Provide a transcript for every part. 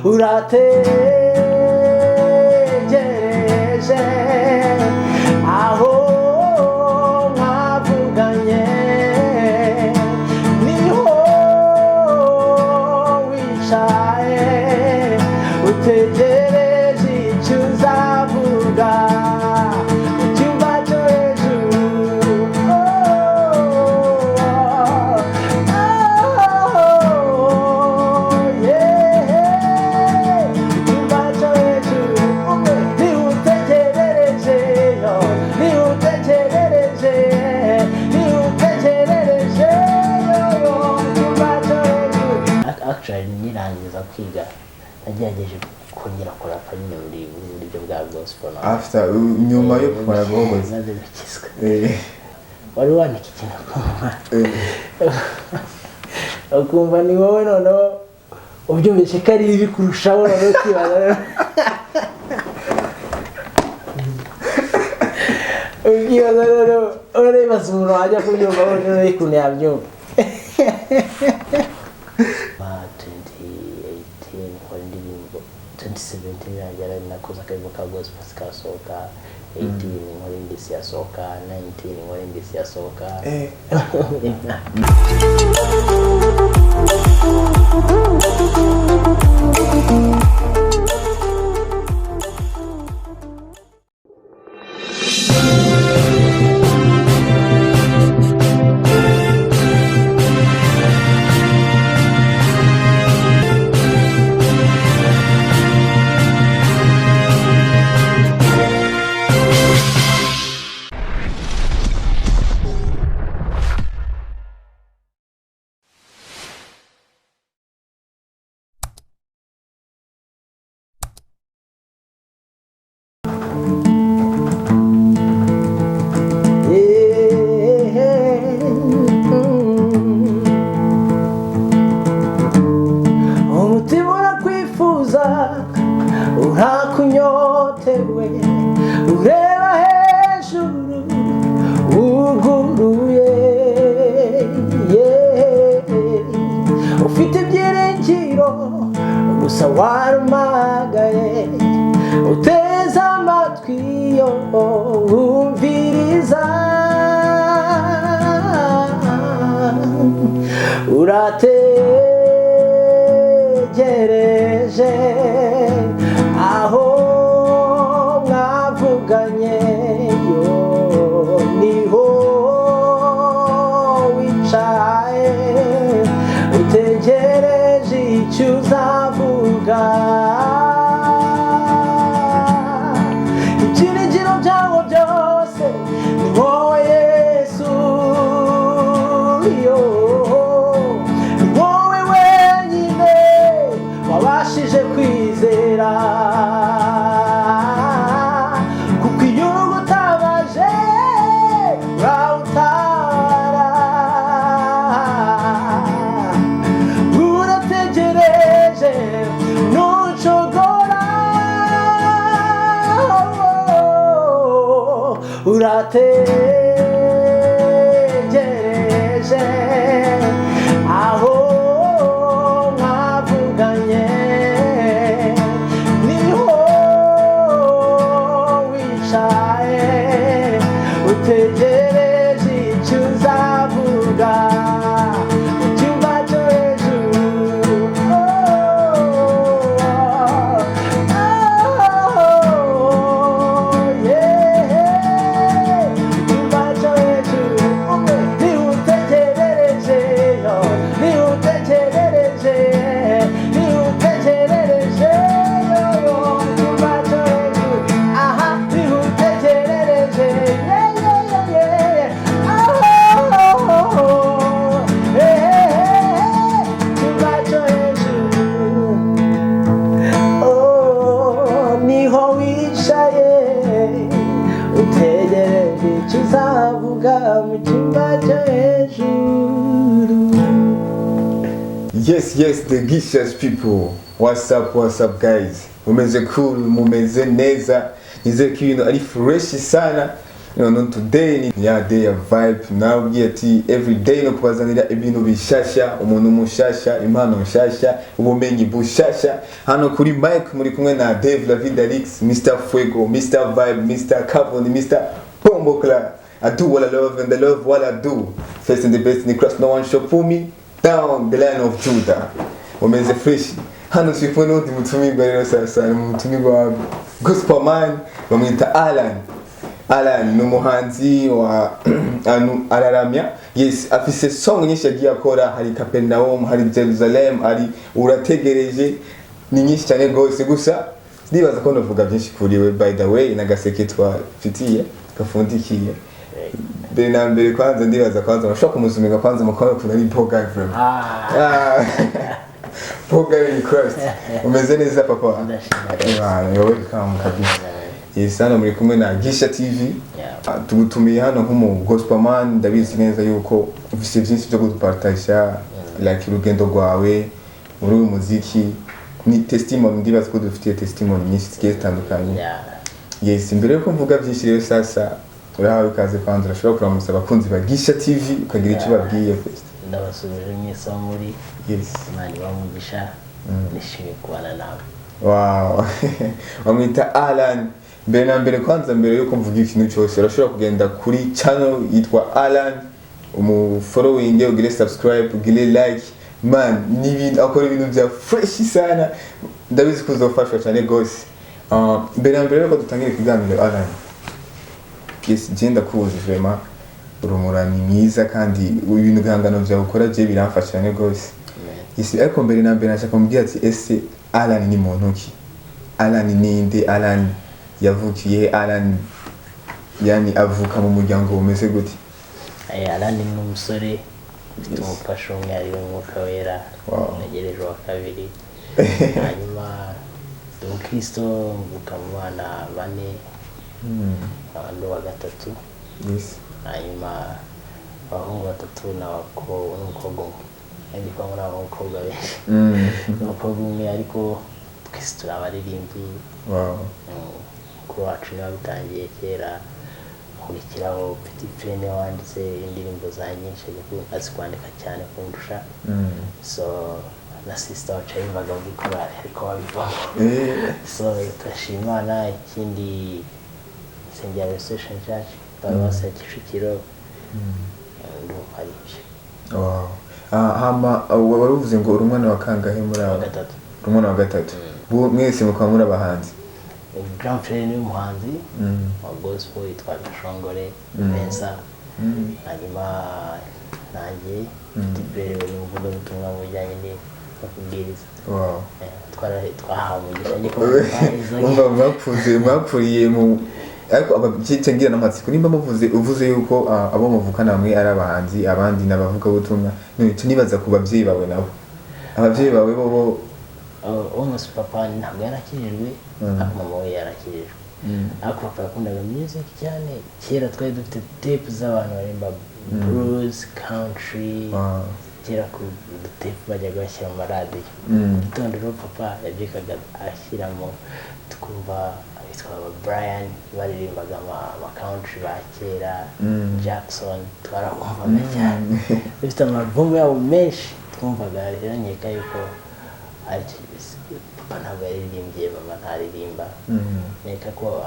Urategereje aho mwavuganye, niho wicaye utegereje icyo uzavuga mu cyumba cyo hejuru. Oh, yeah. Mu cyumba cyo hejuru, umwe niho utegerereje, yo, niho utegerereje, niho utegerereje, yo, yo, mu cyumba cyo hejuru. Actually, nyirangiza kwiga nagerageje kongera kurapa nyine muri buryo bwa gospel. After, nyuma yo kumara guhogoza. Maze gukizwa, wari wandika ikintu ukumva ukumva ni wowe, noneho ubyumvise ko ari bibi kurushaho, noneho ukibaza, ukibaza noneho uribaza umuntu wajya kubyumva noneho ukuntu yabyumva. 2018 nkora indirimbo, 2017 yagera nakoze akaririmbo ka gospel kasohoka, 18 nkora indi yasohoka, 19 nkora indi yasohoka. Umutima urakwifuza, urakunyotewe, ureba hejuru wuguruye, yeah. Ufite ibyiringiro gusa warumagaye, uteze amatwi yo wumviriza. Urategereje aho mwavuganye, yo, niho wicaye utegereje icyo uzavuga. Ibyiringiro byawo byose ni wowe Yesu, yo, ni wowe wenyine wabashije kwizera, kuko iyo ugutabaje urawutabara. Urategereje, ntucogora. Urategereje aho mwavuganye, niho wicaye utegereje icyo uzavuga mu cyumba cyo hejuru. Oh, yeah. Icyumba cyo hejuru, umwe niho utegerereje, yo, niho utegerereje, niho utegerereje, yo, yo, icyumba cyo hejuru, aha, niho utegerereje, yeah, yeah, yeah, yeah. Oh, oh, oh, hey, hey, hey, icyumba cyo hejuru. Oh, niho wicaye utegereje icyo uzavuga mu cyumba cyo hejuru. Yes, the Gishas people. What's up, what's up, guys? Mumeze cool, mumeze neza. Nizere ko ibintu ari fresh sana. None today ni ya day ya vibe. Nabwiye ati every day no kubazanira ibintu bishasha, umuntu mushasha, impano nshasha, ubumenyi bushasha. Hano kuri mic muri kumwe na Dave David Alex, Mr Fuego, Mr Vibe, Mr Carbon, Mr Pombo Clan. I do what I love and I love what I do. First and the best in the class, no one shall pull me down, the Lion of Judah. Umeze fresh. Hano turi kumwe n'undi mutumirwa rero, sasa ni umutumirwa wa gospel man, bamwita Alan. Alan ni umuhanzi wa araramya. Yes, afise song nyinshi yagiye akora, hari Capernaum, hari Jerusalem, hari Urategereje, ni nyinshi cyane rwose. Gusa ndibaza ko ndavuga byinshi kuri we. By the way, n'agaseke twafitiye gafundikiye. Mbere na mbere kwanza ndibaza kwanza bashobora kumusumiga kwanza mukabona ukuntu ari poor guy from Ah, poor guy in Christ. Umeze neza, papa? Ndashima. Ah, you're welcome kabisa. Yes, hano muri kumwe na Gisha TV. Yeah. Ah, tugutumiye hano nk'umu gospel man. Ndabizi neza yuko ufise byinshi byo kudupartagisha, like urugendo rwawe muri uyu muziki ni testimony. Ndibaza ko dufitiye testimony nyinshi zigiye zitandukanye. Yes, mbere yuko mvuga byinshi rero, sasa urahawe ikaze. Kwanza urashobora kuramutsa abakunzi ba Gisha TV, ukagira icyo babwiye first. Ndabasubije mwese aho muri. Imana ibamugisha, nishimiye kubana nawe. Wow, bamwita Alan. Mbere na mbere kwanza, mbere yuko mvuga ikintu cyose, urashobora kugenda kuri channel yitwa Alan, umu following, ugire subscribe, ugire like. Man, ni ibintu akora, ibintu bya fresh sana. Ndabizi ko uzofashwa cyane gose. Mbere na mbere yuko dutangira ikiganiro, Alan, yes, je ndakuzi vraiment, uri umuramyi mwiza kandi ibintu bihangano byawe ukora je biramfasha cyane gose. Yes, ariko mbere na mbere nashaka kumubwira ati ese Alan ni muntu ki? Alan ninde? Alan yavukiye he? Alan yani avuka mu muryango umeze gute? Alan ni umusore ufite umufasha umwe, ari we Mwuka Wera. Ntegereje uwa kabiri. Hanyuma ndi umukristo, mvuka mu bana bane, nkaba ndi uwa gatatu. Hanyuma abahungu batatu n'umukobwa umwe. Kandi ko muri abo bakobwa benshi, n'umukobwa umwe, ariko twese turi abaririmbyi. Mukuru wacu niwe wabitangiye kera, nkurikiraho. Petit Frere niwe wanditse indirimbo za nyinshi, azi kwandika cyane kundusha. So na sister wacu yaririmbaga muri korali ariko babivamo. So turashima Imana. Ikindi, nsengera Restoration Church, paruwasi ya Kicukiro. Ndumva ari ibyo. Wow. Ah, hama wari uvuze ngo uri umwana wa kangahe muri Wa abo? gatatu. Uri umwana wa gatatu. Mwese mukaba muri abahanzi? Grand frere niwe muhanzi wa gospel, yitwa Gashongore Vincent. Hanyuma nanjye, Petit frere we ni umuvugabutumwa mu bijyanye no kubwiriza. Twahawe umugisha njye kuba Umva, mwapfuze mwapfuriye mu, ariko ababyica ngira n'amatsiko, nimba muvuze, uvuze yuko abo muvukana bamwe ari abahanzi, abandi ni abavugabutumwa, none icyo nibaza ku babyeyi bawe nabo, ababyeyi bawe bo Almost papa ntabwo yarakijijwe, ariko mama we yarakijijwe. Ariko papa yakundaga music cyane. Kera twari dufite tape z'abantu baririmba blues, country. Kera ku dutape bajyaga bashyira mu maradiyo. Mu gitondo rero papa yabyukaga ashyiramo, tukumva abitwa ba Brian baririmbaga ama country ba kera, Jackson, twarabumvaga cyane. Dufite amarubumu yabo menshi twumvaga. Rero nkeka yuko aricyo papa ntabwo yaririmbye, mama ntaririmba. Nkeka ko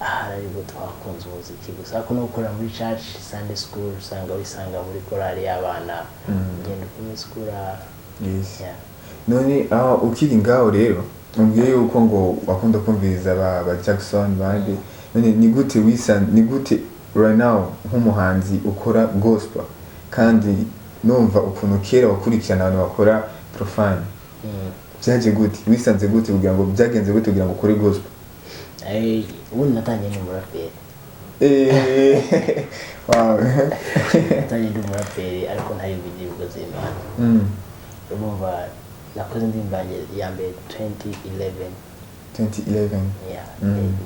ahari aribwo twakunze umuziki gusa. Ariko no gukorera muri church, Sunday school, usanga wisanga muri korali y'abana, ugenda ukomeza ukura. Yeah. None aho ukiri ngaho rero, umbwiye yuko ngo wakunda kumviriza ba Jackson bandi, none ni gute wisan, ni gute right now nk'umuhanzi ukora gospel, kandi numva ukuntu kera wakurikirana abantu bakora profane, byaje gute, wisanze gute, kugira ngo byagenze gute kugira ngo ukore gospel? Ubundi natangiye ni umuraperi. Wow. Natangiye ndi umuraperi, ariko ntaririmba indirimbo z'Imana. Urumva nakoze indirimbo yanjye ya mbere 2011. 2011? Yeah.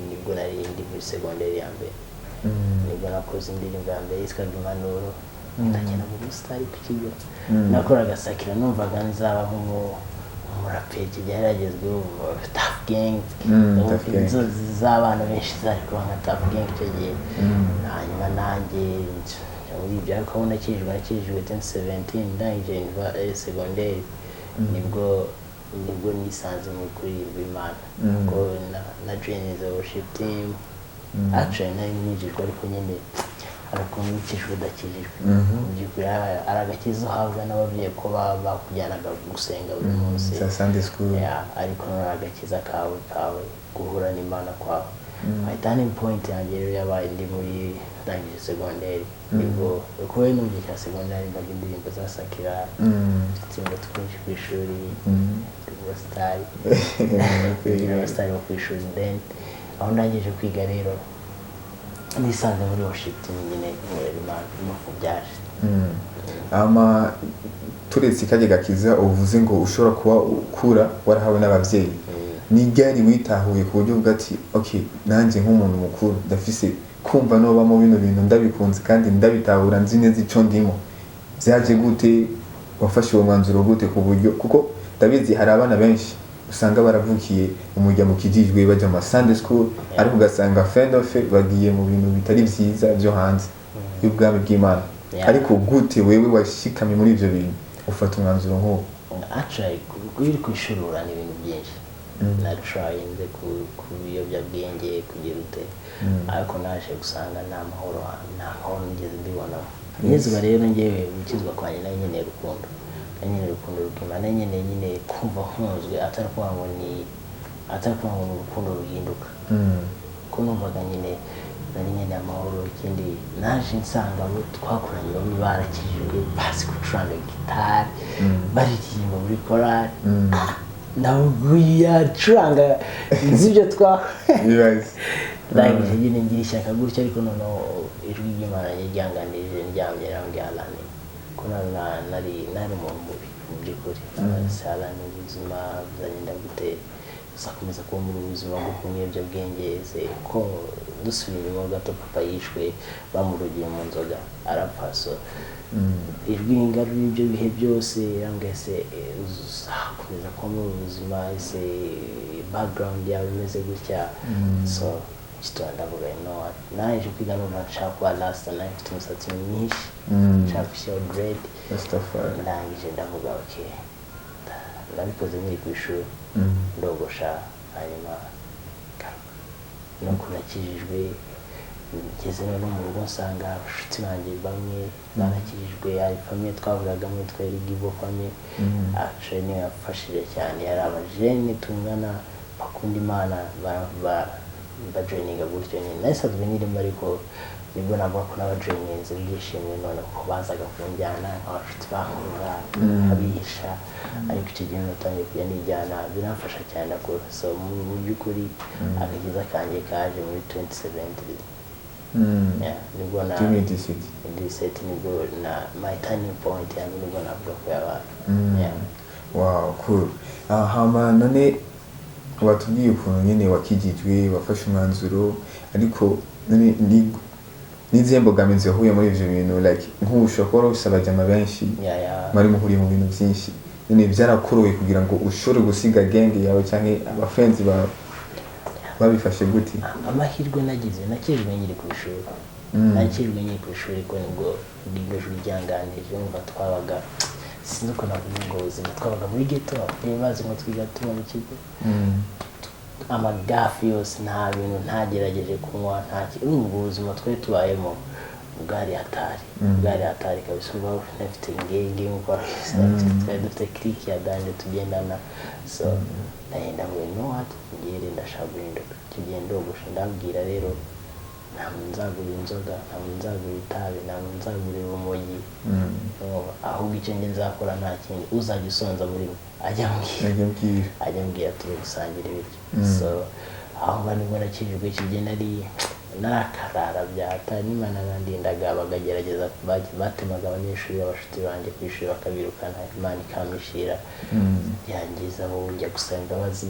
Nibwo nari ndi muri segonderi ya mbere. Nibwo nakoze indirimbo ya mbere yitwaga Impanuro. Ndagenda mu busitani ku kigo, nakoraga sakira, numvaga nzaba nk'umu Umuraperi icyo gihe yaragezweho, Tuff Gang. Tuff Gang. Inzozi z'abana benshi zari kuba nka Tuff Gang icyo gihe. Hanyuma nanjye njya muri ibyo, ariko aho nakijijwe 2017, ndangije segonderi, nibwo nisanze mu kuririmba Imana, kuko na joininze worship team. Actually nari nkijijwe, ariko nyine hari ukuntu ukijijwe udakijijwe. Mu by'ukuri ari agakiza uhabwa n'ababyeyi, ko baba bakujyanaga gusenga buri munsi Za Sunday school. Yeah, ariko none agakiza kawe guhura n'Imana kwawe. My turning point yanjye rero yabaye ndi muri ndangije segonderi, nibwo kuba no mu gihe cya segonderi mbaga indirimbo za secular, uturimbo twinshi ku ishuri, ndi umusitari, abasitari bo ku ishuri. Then aho ndangije kwiga rero, nisanze muri worship team nyine, nkorera Imana, nuko byaje. Ama turetse kajya gakiza uvuze ngo ushobora kuba ukura warahawe n'ababyeyi, ni ryari witahuye ku buryo uvuga ati: "Okay, nanjye nk'umuntu mukuru ndafise kumva nobamo bino bintu, ndabikunze kandi ndabitahura, nzi neza icyo ndimo"? Byaje gute? Wafashe uwo mwanzuro gute? Ku buryo, kuko ndabizi hari abana benshi usanga baravukiye mu muryango ukijijwe, bajya mu ma Sunday school, ariko ugasanga fin of bagiye mu bintu bitari byiza byo hanze y'ubwami bw'Imana. Ariko gute wewe washikamye muri ibyo bintu, ufata umwanzuro nk'uwo? Actually, uri ku ishuri uhura n'ibintu byinshi. Natrayinze ku biyobyabwenge, kugira ute, ariko naje gusanga nta mahoro nigeze mbibonamo. Nkizwa rero, ngewe gukizwa kwanjye nari nkeneye urukundo, nari nkeneye urukundo rw'Imana, nari nkeneye nyine kumva nkunzwe, atari ukuvuga ngo ni urukundo ruhinduka, ko numvaga nyine nari nkeneye amahoro. Ikindi, naje nsanga abo twakoranye bamwe barakijijwe, bazi gucuranga gitari, baririmba muri korali. Ntabwo yacuranga nzi ibyo twa Ibibazo. Ndangije nyine ngira ishyaka gutyo, ariko noneho ijwi ry'Imana ryanganirije ndyamye, rambwira: "Alani, ko nari umuntu mubi mu by'ukuri. Se Alani, ubuzima buzagenda gute? Uzakomeza kuba muri ubu buzima bwo kunywa ibiyobyabwenge?" Se ko dusubiye inyuma gato, papa yishwe bamurugiye mu nzoga arapfa. So ijwi ringarura ibyo bihe byose, yambwiye: "Se uzakomeza kuba muri ubu buzima? Ese background yawe imeze gutya?" So gitondo ndavuga: "You know what?" Narangije kwiga numva nshaka kuba rasta, nari mfite umusatsi mwinshi, nshaka gushyiraho dread. Rastafari. Ndangije ndavuga: "Okay." Nabikoze nkiri ku ishuri, ndogosha, hanyuma ngaruka nuko nakijijwe. Ngeze no mu rugo nsanga abashuti banjye bamwe barakijijwe. Hari famille twahuragamo yitwa Erigibo famille. Actually niyo yafashije cyane, yari abajene tungana bakunda Imana, bajoininga gutyo nyine. Nari nsanzwe nyirimo, ariko nibwo navuga ko n'abajoininze byishimye none, ko bazaga kunjyana, abashuti bankurura nkabihisha, ariko icyo gihe natangiye kujya nijyana, biramfasha cyane ndakura. So mu by'ukuri agakiza kanjye kaje muri 2017. Yeah, nibwo na 2017. 2017 nibwo na my turning point yanjye, nibwo navuga ko yabaye. Yeah. Wow, cool. Ah, hama none watubwiye ukuntu nyine wakijijwe, wafashe umwanzuro, ariko none ni n'izihe mbogamizi wahuye muri ivyo bintu? Like nk'ubu ushobora kuba wari ufise abajama benshi, mwari muhuriye mu bintu byinshi, none byarakoroheye kugira ngo ushobore gusiga gang yawe canke abafriends bawe? Babifashe gute? Amahirwe nagize, nakijijwe nkiri ku ishuri. Nakijijwe nkiri ku ishuri, ko nibwo iryo jwi ryanganije. Numva twabaga, sinzi uko navuga ubwo buzima, twabaga muri ghetto, ababyeyi bazi ngo twiga tuba mu kigo. Amagafi yose, nta bintu ntagerageje kunywa, nta urumva ubwo buzima twari tubayemo bwari hatari, bwari hatari kabisa. Uba unafite ingenge nk'uko wabizi, twari dufite clique ya danger tugendana. So ndagenda ngo: "You know what, ngiye, ndashaka guhinduka." Icyo gihe ndogosha, ndabwira rero: "Nta muntu nzagurira inzoga, nta muntu nzagurira itabi, nta muntu nzagurira urumogi. Ahubwo icyo njye nzakora nta kindi, uzajya usonza muri mwe ajya ambwira." Najya mbwira. Ajya ambwira, turi gusangira ibiryo. So aho ngaho nibwo nakijijwe. Icyo gihe nari narakarara bya hatari, n'Imana nandindaga, bakagerageza batemaga abanyeshuri b'abashuti banjye ku ishuri bakabirukana, Imana ikampishira, yangiza abo njya gusaba imbabazi.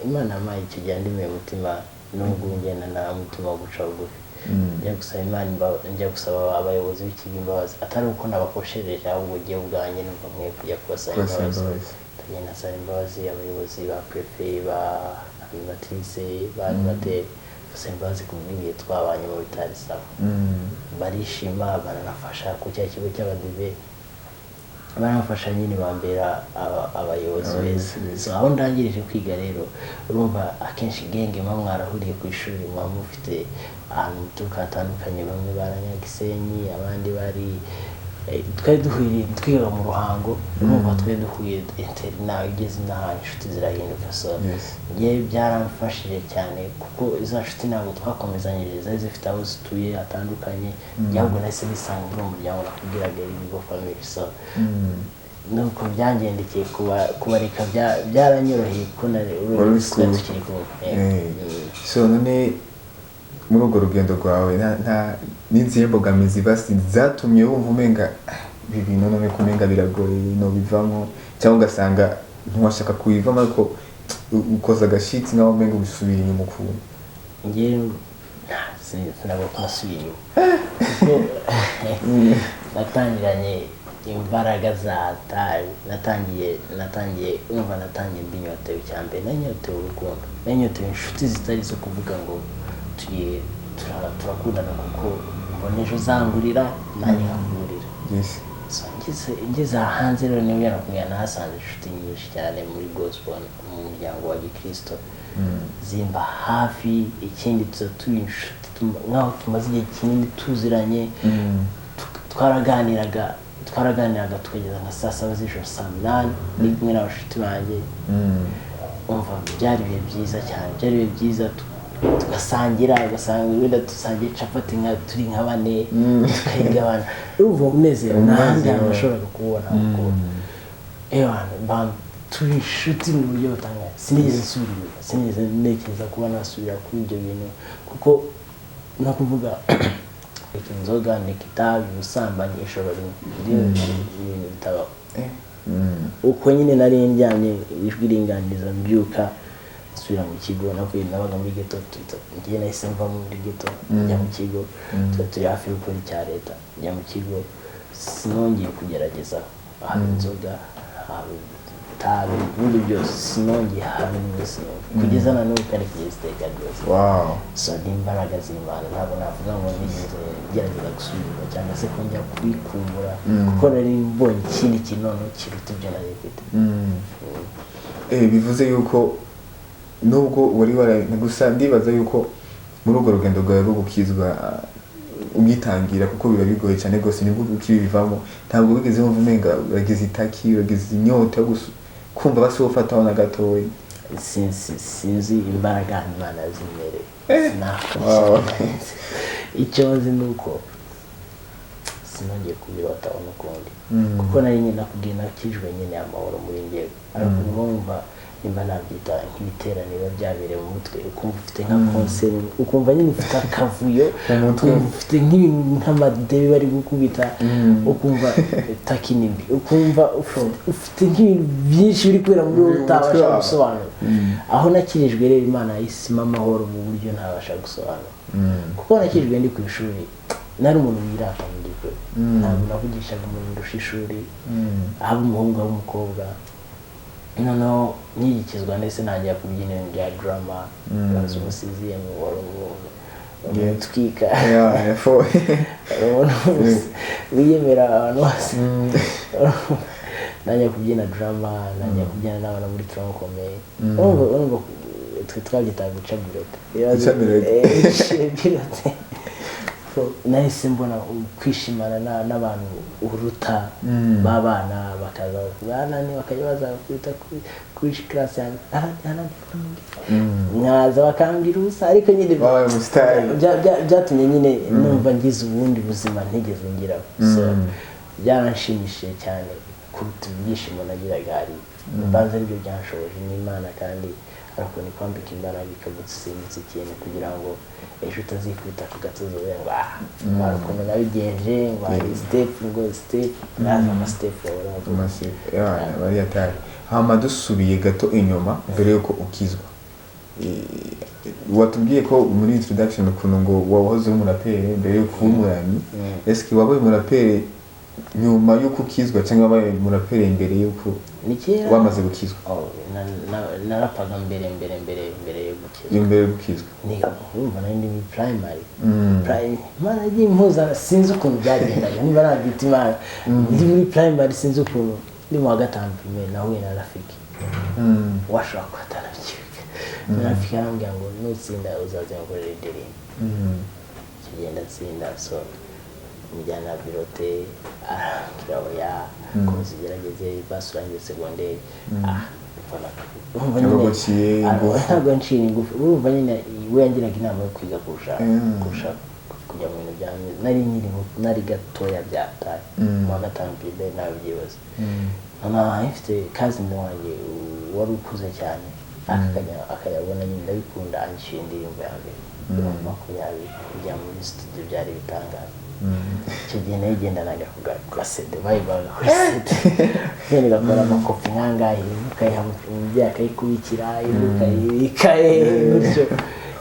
Imana yampaye icyo gihe ndimiye umutima, n'ubwo ngenda nta mutima wo guca bugufi. Njya gusaba Imana njya gusaba abayobozi b'ikigo imbabazi, atari uko nabakoshereje, ahubwo njyewe ubwanjye numva nkwiye kujya kubasaba Kubasaba imbabazi. imbabazi. Ndagenda nsaba imbabazi abayobozi ba préfet, ba animatrice, ba animateur, basaba imbabazi ku bw'ibihe twabanye mu bitari sawa. Barishima, baranafasha ku cya kigo cy'abadive, baramfasha nyine, bambera abayobozi beza. So aho ndangirije kwiga rero, urumva akenshi gang muba mwarahuriye ku ishuri, muba mufite ahantu muturuka hatandukanye. Bamwe baranyagisenyi, abandi bari twari duhuriye, twiga mu Ruhango. Urumva twari duhuye internat, ugeze inaha inshuti zirahinduka. So njye byaramfashije cyane, kuko izo nshuti ntabwo twakomezanyije, zari zifite aho zituye hatandukanye. Ahubwo nahise nisanga muri uwo muryango nakubwiraga, Ibigo Family. So nuko byangendekeye, kubareka byaranyoroheye kuko Wari uri twari tukiri kumwe. So none muri urwo rugendo rwawe, nta n'izihe mbogamizi basi zatumye wumva umenga: "Ah, ibi bintu none kumenga biragoye, no bivamo?" Cyangwa ugasanga ntiwashaka kubivamo, ariko ukoza agashitsi nkaho umenga ubisubiye inyuma ukuntu? Njyewe ntabwo ko nasubiye inyuma, kuko natangiranye imbaraga za tabi. Natangiye umva, natangiye mbinyotewe. Icya mbere nanyotewe urukundo, nanyotewe inshuti zitari izo kuvuga ngo tugiye turakundana kuko mbona ejo uzangurira nanjye nkakugurira. So, ngeze aha hanze rero, niba nakubwira, nahasanze inshuti nyinshi cyane muri gospel, mu muryango wa gikristo, zimba hafi. Ikindi, tuza turi inshuti nk'aho tumaze igihe kinini tuziranye. Twaraganiraga tukageza nka saa 7 z'ijoro, saa 8, ndi kumwe n'abashuti banjye. Umva, byari ibihe byiza cyane, byari ibihe byiza. Tugasangira, ugasanga wenda dusangiye capati nka turi nka bane, tukayigabana. Urumva umunezero nta handi hantu nashoboraga kuwubona, kuko ewana turi inshuti mu buryo butangaje. Sinigeze nsubira inyuma, sinigeze ntekereza kuba nasubira kuri ibyo bintu, kuko no kuvuga reka inzoga, ndeka itabi, ubusambanyi, ijoro rimwe. Ibintu bitabaho. Uko nyine nari ndyamye, ijwi ringaniza, mbyuka nsubira mu kigo. Navuye, nabaga muri ghetto, ngiye, nahise mva muri ghetto njya mu kigo. Tuba turi hafi yo gukora icya leta, njya mu kigo, sinongeye kugerageza haba inzoga, haba itabi, ibindi byose sinongeye habe n'imwe, sinongeye kugeza na n'ubu kandi kugeza iteka ryose. So ni imbaraga z'Imana. Ntabwo navuga ngo nigeze ngerageza gusubira inyuma cyangwa se kongera kubikumbura, kuko nari mbonye ikindi kintu noneho kiruta ibyo nari mfite. Bivuze yuko nubwo wari wara gusa, ndibaza yuko muri urwo rugendo rwawe rwo gukizwa, ugitangira, kuko biba bigoye cyane rwose, nibwo ukibivamo, ntabwo wigeze wumva umenga uragize itaki, uragize inyota yo kumva basi wofataho na gatoya? Sinzi imbaraga Imana yazimereye. Icyo nzi ni uko sinongeye kubirotaho n'ukundi, kuko nari nyine nakubwiye, nakijwe nyine amahoro muri njyewe. Ariko wumva, nimba nabyita nk'ibiterane biba byabereye mu mutwe, ukumva ufite nka concert, ukumva nyine ufite akavuyo, Mu mutwe. ukumva ufite nk'ibintu nk'amadebe bari gukubita, ukumva taki ni mbi, ukumva ufite nk'ibintu byinshi biri kubera muri wowe Mu mutwe utabasha wawe. gusobanura. Aho nakirijwe rero, Imana yahisemo amahoro mu buryo ntabasha gusobanura, kuko nakirijwe ndi ku ishuri, nari umuntu wirata mu by'ukuri. Ntabwo navugishaga umuntu ndusha ishuri, haba umuhungu haba umukobwa. Noneho nkigikizwa, ndetse ntangira kubyina ibintu bya drama, bazi umusiziyemu wari umutwika. Yeah, for Umuntu wiyemera abantu bose. Ntangira kubyina drama, ntangira kubyina n'abana muri tronc commun. Urumva twe twabyitaga guca bulletin. Guca bulletin. Bulletin. Nahise mbona kwishimana n'abantu uruta b'abana, bakaza banani, bakajya baza kwita kuri class yanjye, "Arani, arani." Nkaza bakambwira ubusa, ariko nyine Wabaye umusitari. Byatumye nyine numva ngize ubundi buzima ntigeze ngiraho. So byaranshimishije cyane kuruta ibyishimo nagiraga hariya. Mbanza aribyo byanshoboje n'Imana, kandi hari ukuntu ikwambika imbaraga, ikagusimbutsa ikintu kugira ngo ejo utazikubita ku gatuza uvuge ngo: "Ah, hari ukuntu nabigenje," ngo hari step, ngo step naza ama step bahora bavuga. Bari atari hama. Dusubiye gato inyuma, mbere yuko ukizwa, watubwiye ko muri introduction ukuntu ngo wahoze uri umuraperi mbere yo kuba umuramyi. Eske wabaye umuraperi? Nyuma y'uko ukizwa cyangwa wabaye umuraperi mbere y'uko Ni kera. wamaze gukizwa? Oh, narapaga mbere mbere mbere mbere yo gukizwa. Imbere yo gukizwa. Niga, urumva nari ndi muri primary. Primary, Imana yagiye impuza, sinzi ukuntu byagendaga, niba nabyita Imana. Ndi muri primary, sinzi ukuntu ndi mu wa gatanu primaire nahuye na Rafiki. Washobora kuba atarabyibuka. Na Rafiki arambwira ngo nutsinda uzaze ngukorere indirimbo. Kigenda nsinda, so mujyana na birote, arambwira oya, komeza ugerageze, basi urangize segonderi. Ah, mbona urumva nyine Yabaguciye ingufu. Ntabwo yanciye ingufu, urumva nyine we yangiraga inama yo kwiga kurusha kurusha kujya mu bintu bya music. Nari nkiri muto, nari gatoya byataye, mu wa gatanu primaire, nawe byibaze. Noneho mfite cousin wanjye wari ukuze cyane, akajya akayabona nyine ndabikunda, anyishyura indirimbo ya mbere 20,000. Kujya muri studio byari ibitangaza. Icyo gihe nayigendanaga ku gasede, bayibaga kuri CD, genda ugakora amakopi nk'angahe, imwe ukayiha umubyeyi akayikubikira, indi ukayibika gutyo.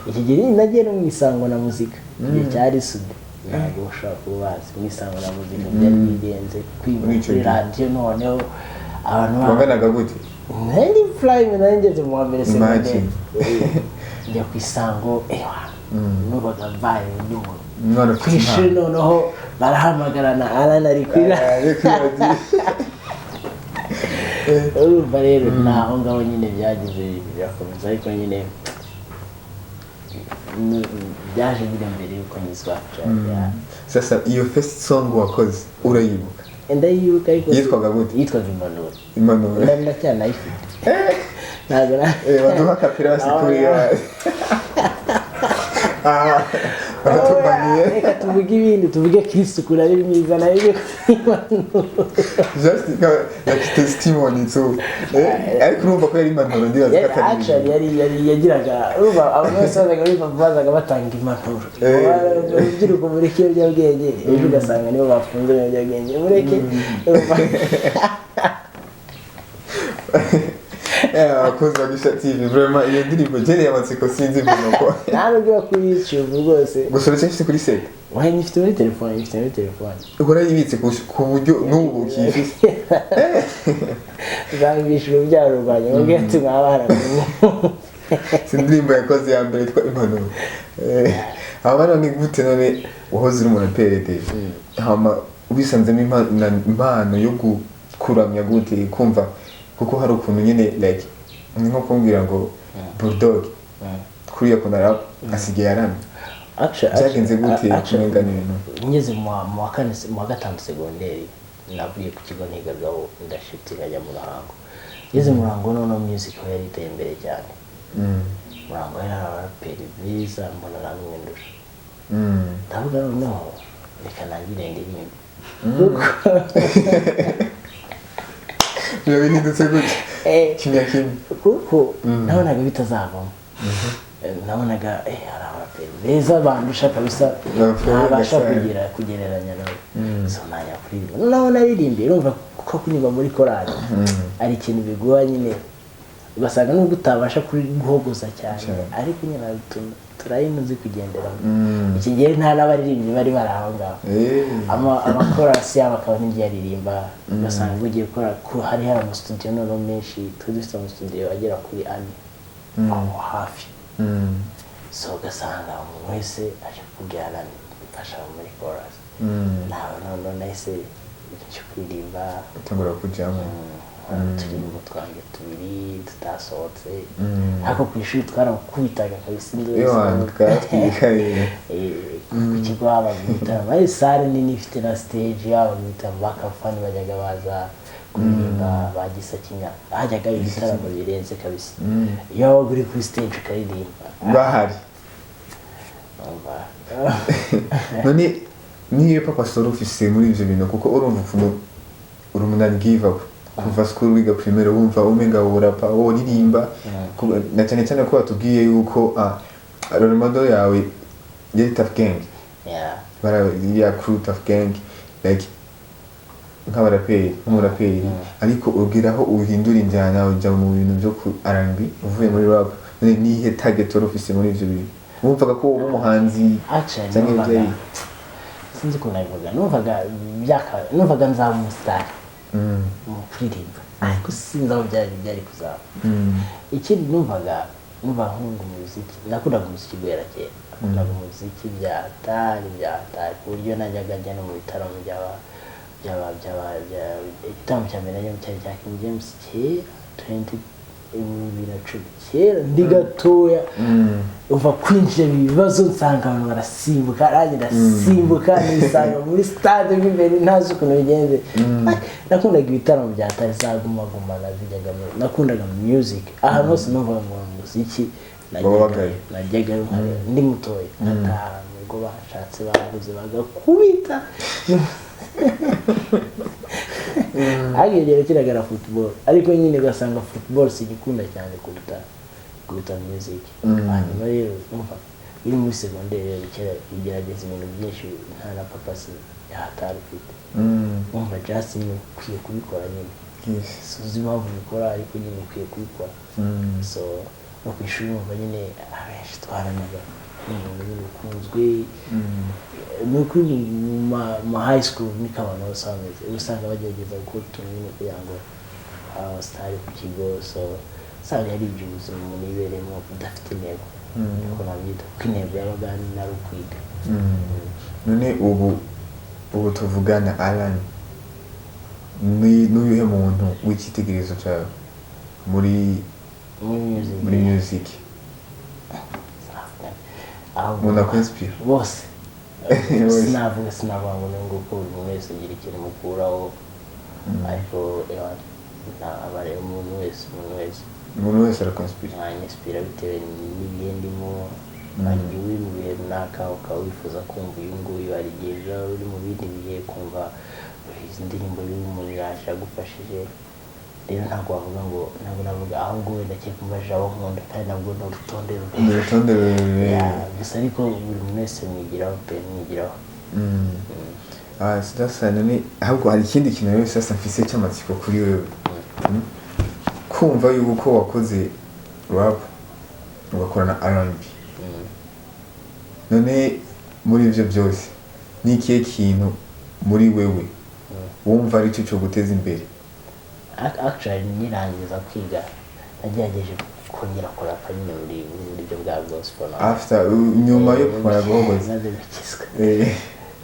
Iki gihe nagiye no mu Isango na Muzika, igihe cyari sude, ntabwo ushobora kuba bazi mu Isango na Muzika, byari birenze kwiba Muri icyo kuri gihe. radiyo, noneho abantu Wanganaga gute? Nari prime, nari ngeze mu wa mbere segonderi. Imagine. Njya ku Isango, ewa, nubaga mbaye undi muntu. Umwana Ku ufite ishuri impano. noneho barahamagarana, Alan ari kuri Ah, ari kuri radiyo. Urumva rero ni aho ngaho nyine byagize birakomeza, ariko nyine byaje biri mbere y'uko nyizwa. Sasa iyo first song wakoze urayibuka? Ndayibuka, ariko Yitwaga gute? Yitwaga Impanuro. Impanuro. Ndacyanayifite, ntabwo na Baduha akapira basi kuri ah, baratubaniye. Reka tuvuge ibindi, tuvuge Kristo ukuntu ari mwiza, nayo ibyo. Just like testimony so ariko urumva ko yari impanuro, ndibaza ko atari Actually yari yagiraga, urumva abantu bose bazaga muri papa, bazaga batanga impanuro: urubyiruko mureke ibiyobyabwenge. Ejo ugasanga nibo bafunze ibiyobyabwenge. Mureke, urumva. Abakunzi ba Gisha TV, vraiment iyo ndirimbo gereye amatsiko, sinzi ibintu ko Nta nubwo iba kuri YouTube rwose. Gusa uracyafite kuri set? Wahe, nyifite muri telefone, nyifite muri telefone. Urayibitse ku buryo n'ubu ukiyifite? Nzambisha urubyaro rwanjye mubwire ati mwabana. Si indirimbo yakoze ya mbere yitwa Impanuro. Hama none gute, none wahoze uri umuraperi déjà, hama wisanzemo impano yo kuramya gute? Kumva kuko hari ukuntu nyine like ni nko kumbwira ngo Bulldog kuriya kuntu arap asigaye aramya. Byagenze gute kumenga ibintu? Ngeze mu wa kane, mu wa gatanu segonderi, navuye ku kigo nigagaho, ndashifte nkajya mu Ruhango. Ngeze mu Ruhango noneho music ho yari iteye imbere cyane. Mu Ruhango hari abaraperi beza, mbona namwe ndusha. Ndavuga noneho reka nangire ndirimbe kuko Biba bihindutse gutya kimya kimya. Kuko nabonaga bitazavamo. Nabonaga hari abaraperi beza bandusha kabisa, Abafana ntabasha ugasanga. kugereranya nabo, so ntajya kuririmba. Noneho naririmbiye, urumva ko kuririmba muri korali ari ikintu biguha nyine, ugasanga nubwo utabasha guhogoza cyane, Cyane. ariko nyine hari utuntu turayino uzi kugenderamo. Iki gihe nta n'abaririmbyi bari bari aho ngaho. Amakorasi yabo akaba n'ibyo aririmba, ugasanga ugiye gukora ko hari amasitudiyo noneho menshi, twe dufite amasitudiyo agera kuri ane aho hafi. So ugasanga umuntu wese aje kubwira mfasha muri chorus. Nawe noneho nahise cyo kuririmba. Utangura kujyamo. Uturirimbo twanjye tubiri tutasohotse, ariko ku ishuri twarakubitaga kabisa induru. Ewana, twatwikaye. Ku kigo habaga ibitaramo, ari salle nini ifite na stage, habaga ibitaramo, ba Khalfan bajyaga baza kuririmba, ba Gisa Kinya, hajyaga ibitaramo birenze kabisa. Iyo wabaga uri kuri stage ukaririmba Bahari. Umva. None niyo papa soro ufise muri ivyo bintu, kuko urumva ukuntu uri umunani give up kuva school, wiga primaire, wumva umenga worapa, woririmba. Na cyane cyane ko watubwiye yuko role model yawe yari Tough Gang. Bara ya crew Tough Gang, like nk'abaraperi, nk'umuraperi, ariko ubwira aho uhindura injyana ujya mu bintu byo ku R&B uvuye muri rap. None nihe target wari ufise muri ivyo bintu? Wumvaga ko uba umuhanzi Actually, cyangwa numvaga ibyari? Sinzi ukuntu nabivuga. Numvaga nzaba umusitari mu kuririmba, ariko sinzi aho byari kuzaba. Ikindi numvaga nkunda umuziki, nakundaga umuziki guhera kera, nakundaga umuziki bya hatari bya hatari, ku buryo najyaga njya no mu bitaramo byaba byaba byaba igitaramo cya mbere najyamo cyari cya King James kera, 2010, kera ndi gatoya. Uva kwinjira mu bibazo, nsanga abantu barasimbuka, nanjye ndasimbuka, nisanga muri stade mo imbere ntazi ukuntu bigenze. Ay, nakundaga ibitaramo bya tari za Guma Guma, nazijyagamo. Nakundaga music ahantu hose, numvaga ngo umuziki Wabagayo. Najyagayo nkareba ndi mutoya, nkataha mu rugo bashatse baguze bagakubita. Ariko igihe nakinaga na football, ariko nyine ugasanga football sigikunda cyane kuruta music. Hanyuma rero umva, uri muri segonderi rero kera ugerageza ibintu byinshi, nta na purpose yahatari ufite. Umva, just nyine ukwiye kubikora nyine. Sinzi impamvu ubikora, ariko nyine ukwiye kubikora. So no ku ishuri numva nyine abenshi twaranaga n'umuntu nyine ukunzwe. Ni ukuri mu ma high school niko abantu bose bameze, uba usanga bagerageza gukora utuntu nyine kugira ngo abasitari ku kigo. So usanga ari iby'ubuzima umuntu yibereyemo udafite intego, niko nabyita, kuko intego yabaga nari ukwiga. None ubu tuvugana, Alan, ni n'uyuhe muntu w'icyitegererezo cyawe muri muri music? Muri music. Sinavuga. Ahubwo Umuntu akwinspira. Bose. Bose. Sinavuga ngo ni nguko, buri muntu wese agira ikintu mukuraho, ariko ewa, abareba umuntu wese. Umuntu wese arakwinspira. Mwanyinspira bitewe n'ibihe ndimo. Hari igihe uri mu bihe runaka ukaba wifuza kumva uyu nguyu, hari igihe uba uri mu bindi bihe kumva izi ndirimbo y'umuntu yaje agufashije. Rero ntabwo wavuga ngo, ntabwo navuga, ahubwo wenda ndakeka umbajije abo nkunda, kandi nabwo ni urutonde Ni rurerure. urutonde rurerure. Yeah, gusa ariko buri muntu wese mwigiraho pe, mwigiraho. Ah, sasa none ahubwo hari ikindi kintu rero sasa mfise cy'amatsiko kuri wewe. Kumva yuko wakoze rap, ugakora na R&B, none muri ivyo byose ni ikihe kintu muri wewe wumva ari cyo cyo guteza imbere? Actually nyirangiza kwiga nagerageje kongera kurapa nyine muri buryo bwa gospel na After, nyuma yo kumara guhogoza? Maze gukizwa.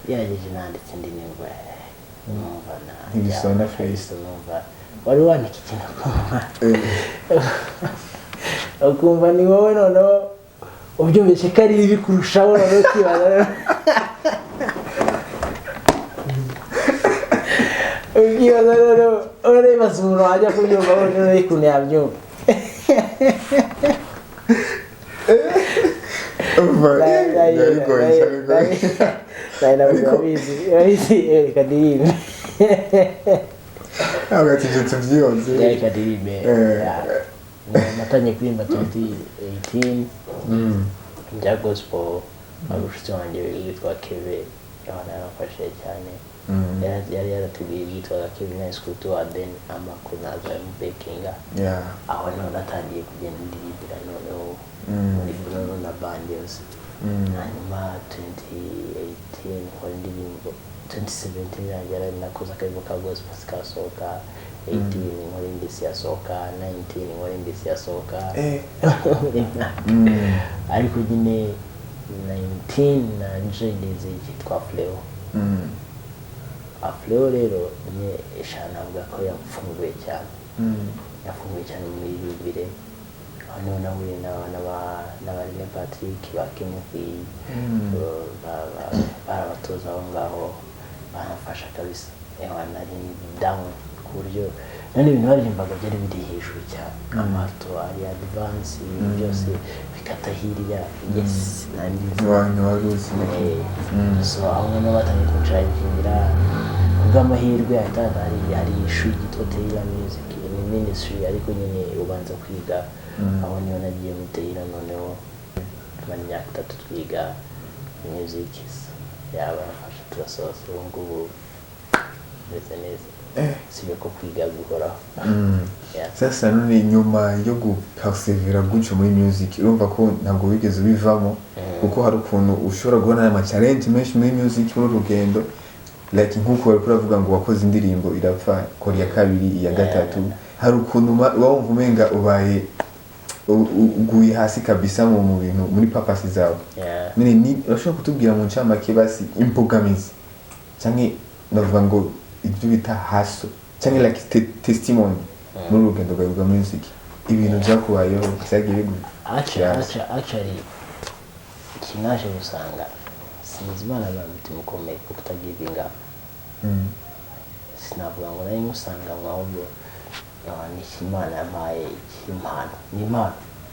Gerageje, nanditse indirimbo, numva na Ntibisona fresh. Numva wari wandika ikintu ukumva ni wowe, noneho ubyumvise ko ari bibi kurushaho, noneho ukibaza noneho uribaza umuntu wajya kubyumva noneho ukuntu yabyumva. Umva, biba bigoye cyane, bigoye. Urabizi, reka ndirimbe. Ntabwo ati ibyo tubyihoze. Reka ndirimbe. Natangiye kuririmba 2018 bya gospel. Hari umushuti wanjye witwa Keve, abana yaramfashije cyane. Yari yarateguye ibyitwaga Kevin High School Tour, then amakuru naza yamubekinga. Aho niho natangiye kugenda ndirimbira noneho muri noneho na band yose. Hanyuma 2018 nkora indirimbo, 2017 yanjye yari nakoze akaririmbo ka gospel kasohoka, 18 nkora indi yasohoka, 19 nkora indi yasohoka. Ariko nyine 19 najoininze cyitwa Fleo. Afleo rero ni eshanu, avuga ko yafunguye cyane. Yafunguye cyane mu miririmbire. Aho niho nahuye n'aba Rene Patrick, ba Kenneth, barabatoza aho ngaho, baramfasha kabisa. Ewa, nari down ku buryo none ibintu baririmbaga byari biri hejuru cyane, amato ari advance, ibintu byose bikata hirya, yes, nari nzi. Ntiwari uzi. So aho noneho batangiye kuncarangira, kubw'amahirwe ahita hari ishuri ryitwa Taylor Music, ni ministry ariko nyine ubanza kwiga. Aho niho nagiye muri Taylor, noneho tumara imyaka 3 twiga music, yabarafasha turasoza, ubu ngubu meze neza, sibyo ko kwiga guhoraho. Yeah. Sasa none nyuma yo gupersevera gutyo muri music, urumva ko ntabwo wigeze ubivamo. Kuko hari ukuntu ushobora guhura n'ama challenge menshi muri music, muri uru rugendo, like nk'uko bari kuravuga ngo wakoze indirimbo irapfa, kora iya kabiri, iya gatatu. Hari ukuntu uba wumva umenga ubaye uguye hasi kabisa mu bintu, muri purpose zawe. None ni urashobora kutubwira mu ncamake basi imbogamizi, canke navuga ngo ibyo bita haso, canke like testimony muri uru rugendo rwawe rwa music, ibintu byakubayeho byagiye Actually, bigukira? actually ikintu naje gusanga, sinzi, Imana iba umutima ukomeye wo kutagivinga. Sinavuga ngo nari musanga ngo, ahubwo ni iki Imana yampaye, impano ni impano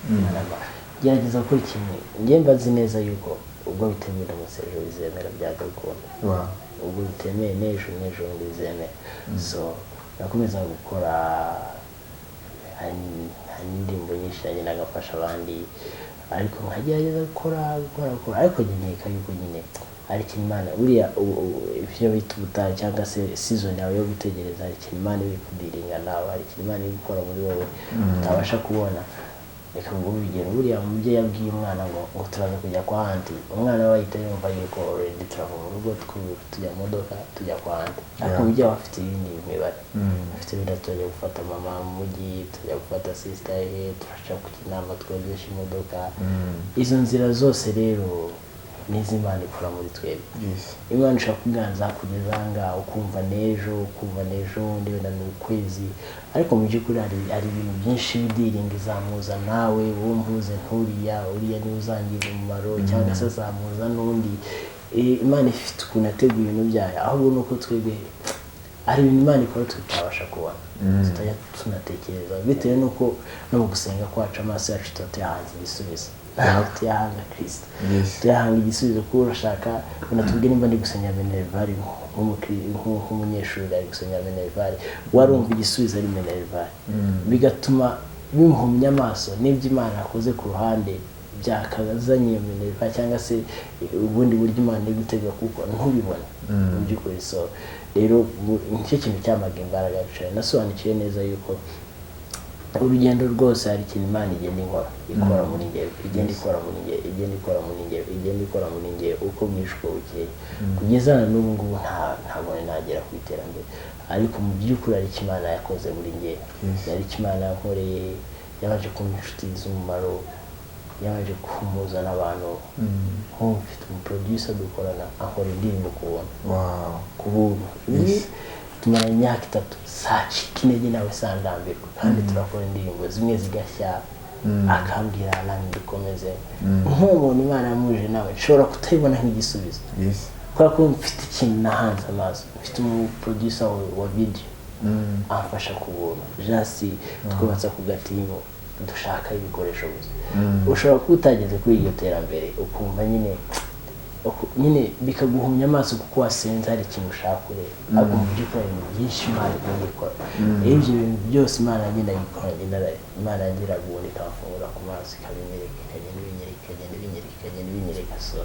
Imana yampaye. Gerageza gukora ikintu, njye mba nzi neza yuko ubwo bitemewe ndamutse ejo bizemera, byaga bikunda. Ubwo bitemeye n'ejo n'ejo bundi bizemera. So nakomeza gukora. Hari n'indirimbo nyinshi nanjye nagafasha abandi, ariko nkagerageza gukora, gukora, gukora, ariko njye nkeka yuko nyine hari ikintu Imana buriya ibyo bita ubutayu cyangwa se season yawe yo gutegereza, hari ikintu Imana iri kudealinga nawe, hari ikintu Imana iri gukora muri wowe utabasha kubona. Reka nguhe urugero. Buriya umubyeyi abwiye umwana ngo turaza kujya kwa aunty, umwana we ahita yumva yuko already turava mu rugo, tujya mu modoka, tujya kwa aunty, ariko umubyeyi aba afite ibindi mibare afite. Wenda turajya gufata mama mu mujyi, tujya gufata sister ye, turaca ku Kinamba twogesha imodoka. Izo nzira zose rero nizo Imana ikora muri twebwe. Imana ishobora kuganza kugeza aha ngaha, ukumva n'ejo, ukumva n'ejo bundi, wenda ni ukwezi, ariko mu by'ukuri hari ibintu byinshi bidealinga, izamuza nawe wowe mpuze nturiya, uriya niwe uzangira umumaro, cyangwa se azamuza n'undi. Imana ifite ukuntu yateguye ibintu byayo, ahubwo ni uko twebwe hari ibintu Imana ikora tutabasha kubona, tutajya tunatekereza, bitewe n'uko no mu gusenga kwacu amaso yacu tuba tuyahanze igisubizo, ntabwo tuyahanga Kirisito. Tuyahanga igisubizo kuko urashaka wenda tubwire nimba ndi gusenya minerval, nk'umunyeshuri ari gusenya minerval, warumva igisubizo ari minerval, bigatuma bimuhumya amaso n'ibyo Imana yakoze ku ruhande byakazanye iyo minerval, cyangwa se ubundi buryo Imana iri gutegura kuko ntubibone mu by'ukuri. So rero nicyo kintu cyamaga imbaraga cyane. Nasobanukiwe neza yuko urugendo rwose hari ikintu Imana igenda ikora, ikora muri njyewe, igenda ikora muri njyewe, igenda ikora muri njyewe, igenda ikora muri njyewe, uko bwije uko bukeye, kugeza na n'ubu ngubu ntabwo nari nagera ku iterambere, ariko mu by'ukuri hari icyo Imana yakoze muri njyewe. Hari icyo Imana yankoreye. Yabanje kumpa inshuti z'umumaro, yabanje kumpuza n'abantu. Nk'ubu mfite umuproducer dukorana, akora indirimbo ku buntu, ku buntu. Tumara imyaka 3 sacika intege nawe sandambirwa, kandi turakora indirimbo zimwe zigashya, akambwira nanjye dukomeze. Nk'umuntu Imana yamuje nawe nshobora kutabibona nk'igisubizo, kubera ko mfite ikintu nahanze amaso. Mfite umuproducer wa video amfasha ku buntu, just twubatse ku gateam, dushaka ibikoresho gusa. Ushobora kuba utageze kuri iryo terambere, ukumva nyine nyine bikaguhumya amaso kuko wasenze hari ikintu ushaka kureba, ariko mu by'ukuri hari ibintu byinshi Imana igenda ikora. Rero ibyo bintu byose Imana agenda ayikora, Imana yagira ubundi ikamfungura ku maso, ikabinyereka, ikagenda ibinyereka, ikagenda ibinyereka, ikagenda ibinyereka, so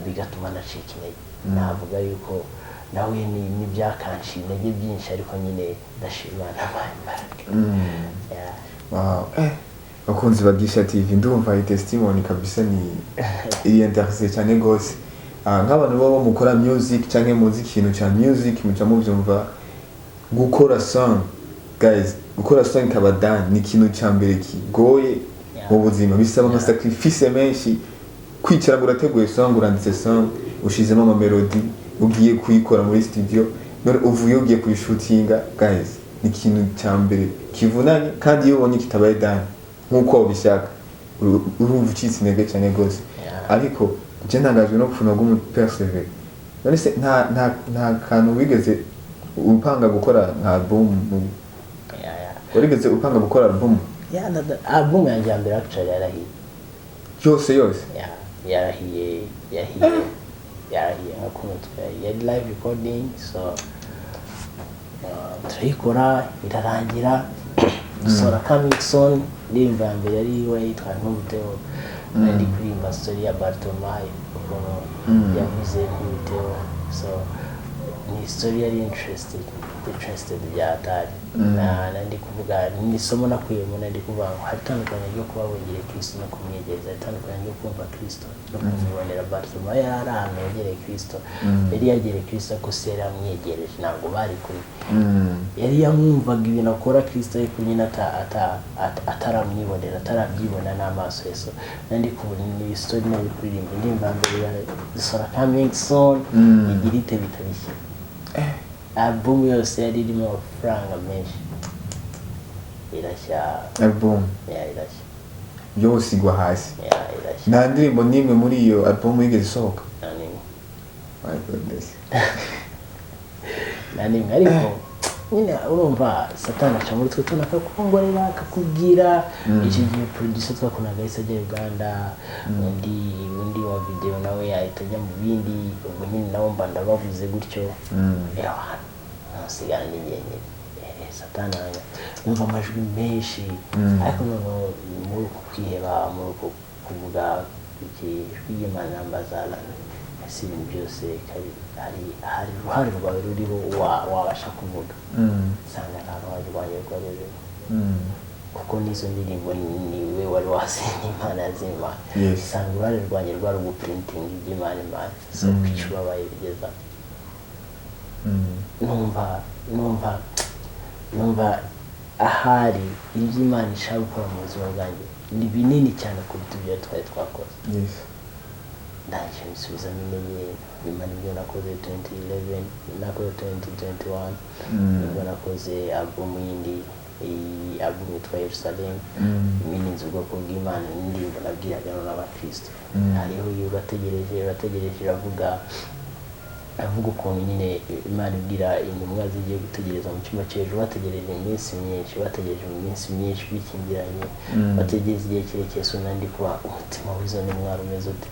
bigatuma nacika intege. Navuga yuko nawe n'ibyakanciye intege byinshi, ariko nyine ndashima Imana yampaye imbaraga. Yeah. Wow. Bakunzi ba Gisha TV, ndumva iyi testimony kabisa ni iri interesting cyane gose. Nk'abantu baba mukora music canke muzi ikintu ca music, muca muvyumva. Gukora song, guys, gukora song ikaba done ni ikintu ca mbere kigoye mu buzima, bisaba ama sacrifice menshi. Kwicara ngo urateguye song, uranditse song, ushizemo ama melody, ugiye kuyikora muri studio, none uvuye ugiye kuyishootinga, guys, ni ikintu cya mbere kivunanye. Kandi iyo ubonye kitabaye done nk'uko wabishaka, urumva ucitse intege cyane rwose. Ariko njye ntangajwe no kuntu bw'umupersevere. None se nta kantu wigeze upanga gukora nka album Yeah. Warigeze upanga gukora album? Yeah, album yanjye ya mbere actually yarahiye. Yose yose? Yeah, yarahiye, yahiye, yarahiye nka kuno yari live recording. So turayikora irarangira, dusohora coming soon. Indirimbo ya mbere yari iwe yitwa Ntumuteo. Nari ndi kuririmba story ya Bartomayo, ukuntu yavuze Ntumuteo. So ni story yari interested. Interested bya hatari. Na ndi kuvuga ni isomo nakuyemo. Ndi kuvuga ngo hari itandukaniro ryo kuba wegereye Kristo no kumwegereza, hari itandukaniro ryo kumva Kristo no kumwibonera. Bartimayo yari ari ahantu yegereye Kristo, yari yegereye Kristo, ariko se yari amwegereje? Ntabwo bari kumwe. Yari yamwumvaga ibintu akora Kristo, ariko nyine ataramwibonera, atarabyibona n'amaso ye. So nandi kubona ni story nari kuririmba indirimbo ya mbere ya Sora coming soon igira ite bitabishya. Album yose yari irimo amafaranga menshi irashya. Album Ya, irashya. Yose igwa hasi? Ya, irashya. Nta ndirimbo n'imwe muri iyo album yigeze isohoka? Nta n'imwe. My goodness. Nta n'imwe, ariko nyine urumva Satani aca muri twe tuna akakongorera, akakubwira. Icyo gihe producer twakonaga yahise ajya Uganda, undi wa video nawe yahita ajya mu bindi. Ubwo nyine nabo mba ndabavuze gutyo. Ewa, nsigara ni njyenyine. Satani numva amajwi menshi, ariko noneho muri uku kwiheba, muri uku kuvuga iki, ijwi ry'Imana rambaza: "Ese ibintu byose hari uruhare rwawe ruriho wabasha kuvuga?" Nsanga nta ruhare rwanjye rwari ruriho, kuko n'izo ndirimbo niwe wari wazi, n'Imana yazimana. Nsanga uruhare rwanjye rwari uguprintinga iby'Imana imana. So kuki ubabaye bigeza? Numva ahari ibyo Imana ishaka gukora mu buzima bwanjye ni binini cyane kuruta ibyo twari twakoze. Ndangije mbisubizamo intege. Nyuma nibwo nakoze 2011, nakoze 2021, nibwo nakoze album yindi. Iyi album yitwa Yerusalem, meanings ubwoko bw'Imana, n'indirimbo nabwiraga n'abakristo. Hariho iyo urategereje, urategereje, iravuga avuga ukuntu nyine Imana ibwira intumwa zigiye gutegereza mu cyumba cyo hejuru. Bategereje iminsi myinshi, bategereje mu minsi myinshi bikingiranye, bategereza igihe kirekire. So nandi kuba umutima w'izo ntumwa wari umeze ute?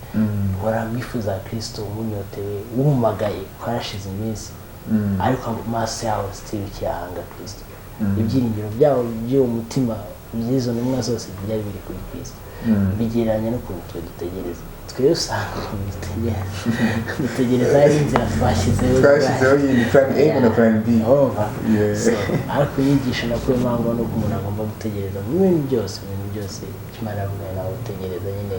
Waramwifuza Kristo, umunyotewe, wumagaye ko harashize iminsi, ariko amaso yabo still ukiyahanga Kristo. Ibyiringiro byabo by'uwo mutima by'izo ntumwa zose byari biri kuri Kristo. Bigereranya n'ukuntu twe dutegereza. Twebwe usanga ukuntu dutegereza hari inzira twashyizeho. Twashyizeho yindi plan A na plan B. Urumva? Yeah. So, ariko inyigisho nakuyemo aho ngaho ni uko umuntu agomba gutegereza mu bintu byose, mu bintu byose icyo Imana yavugaye nawe utegereza nyine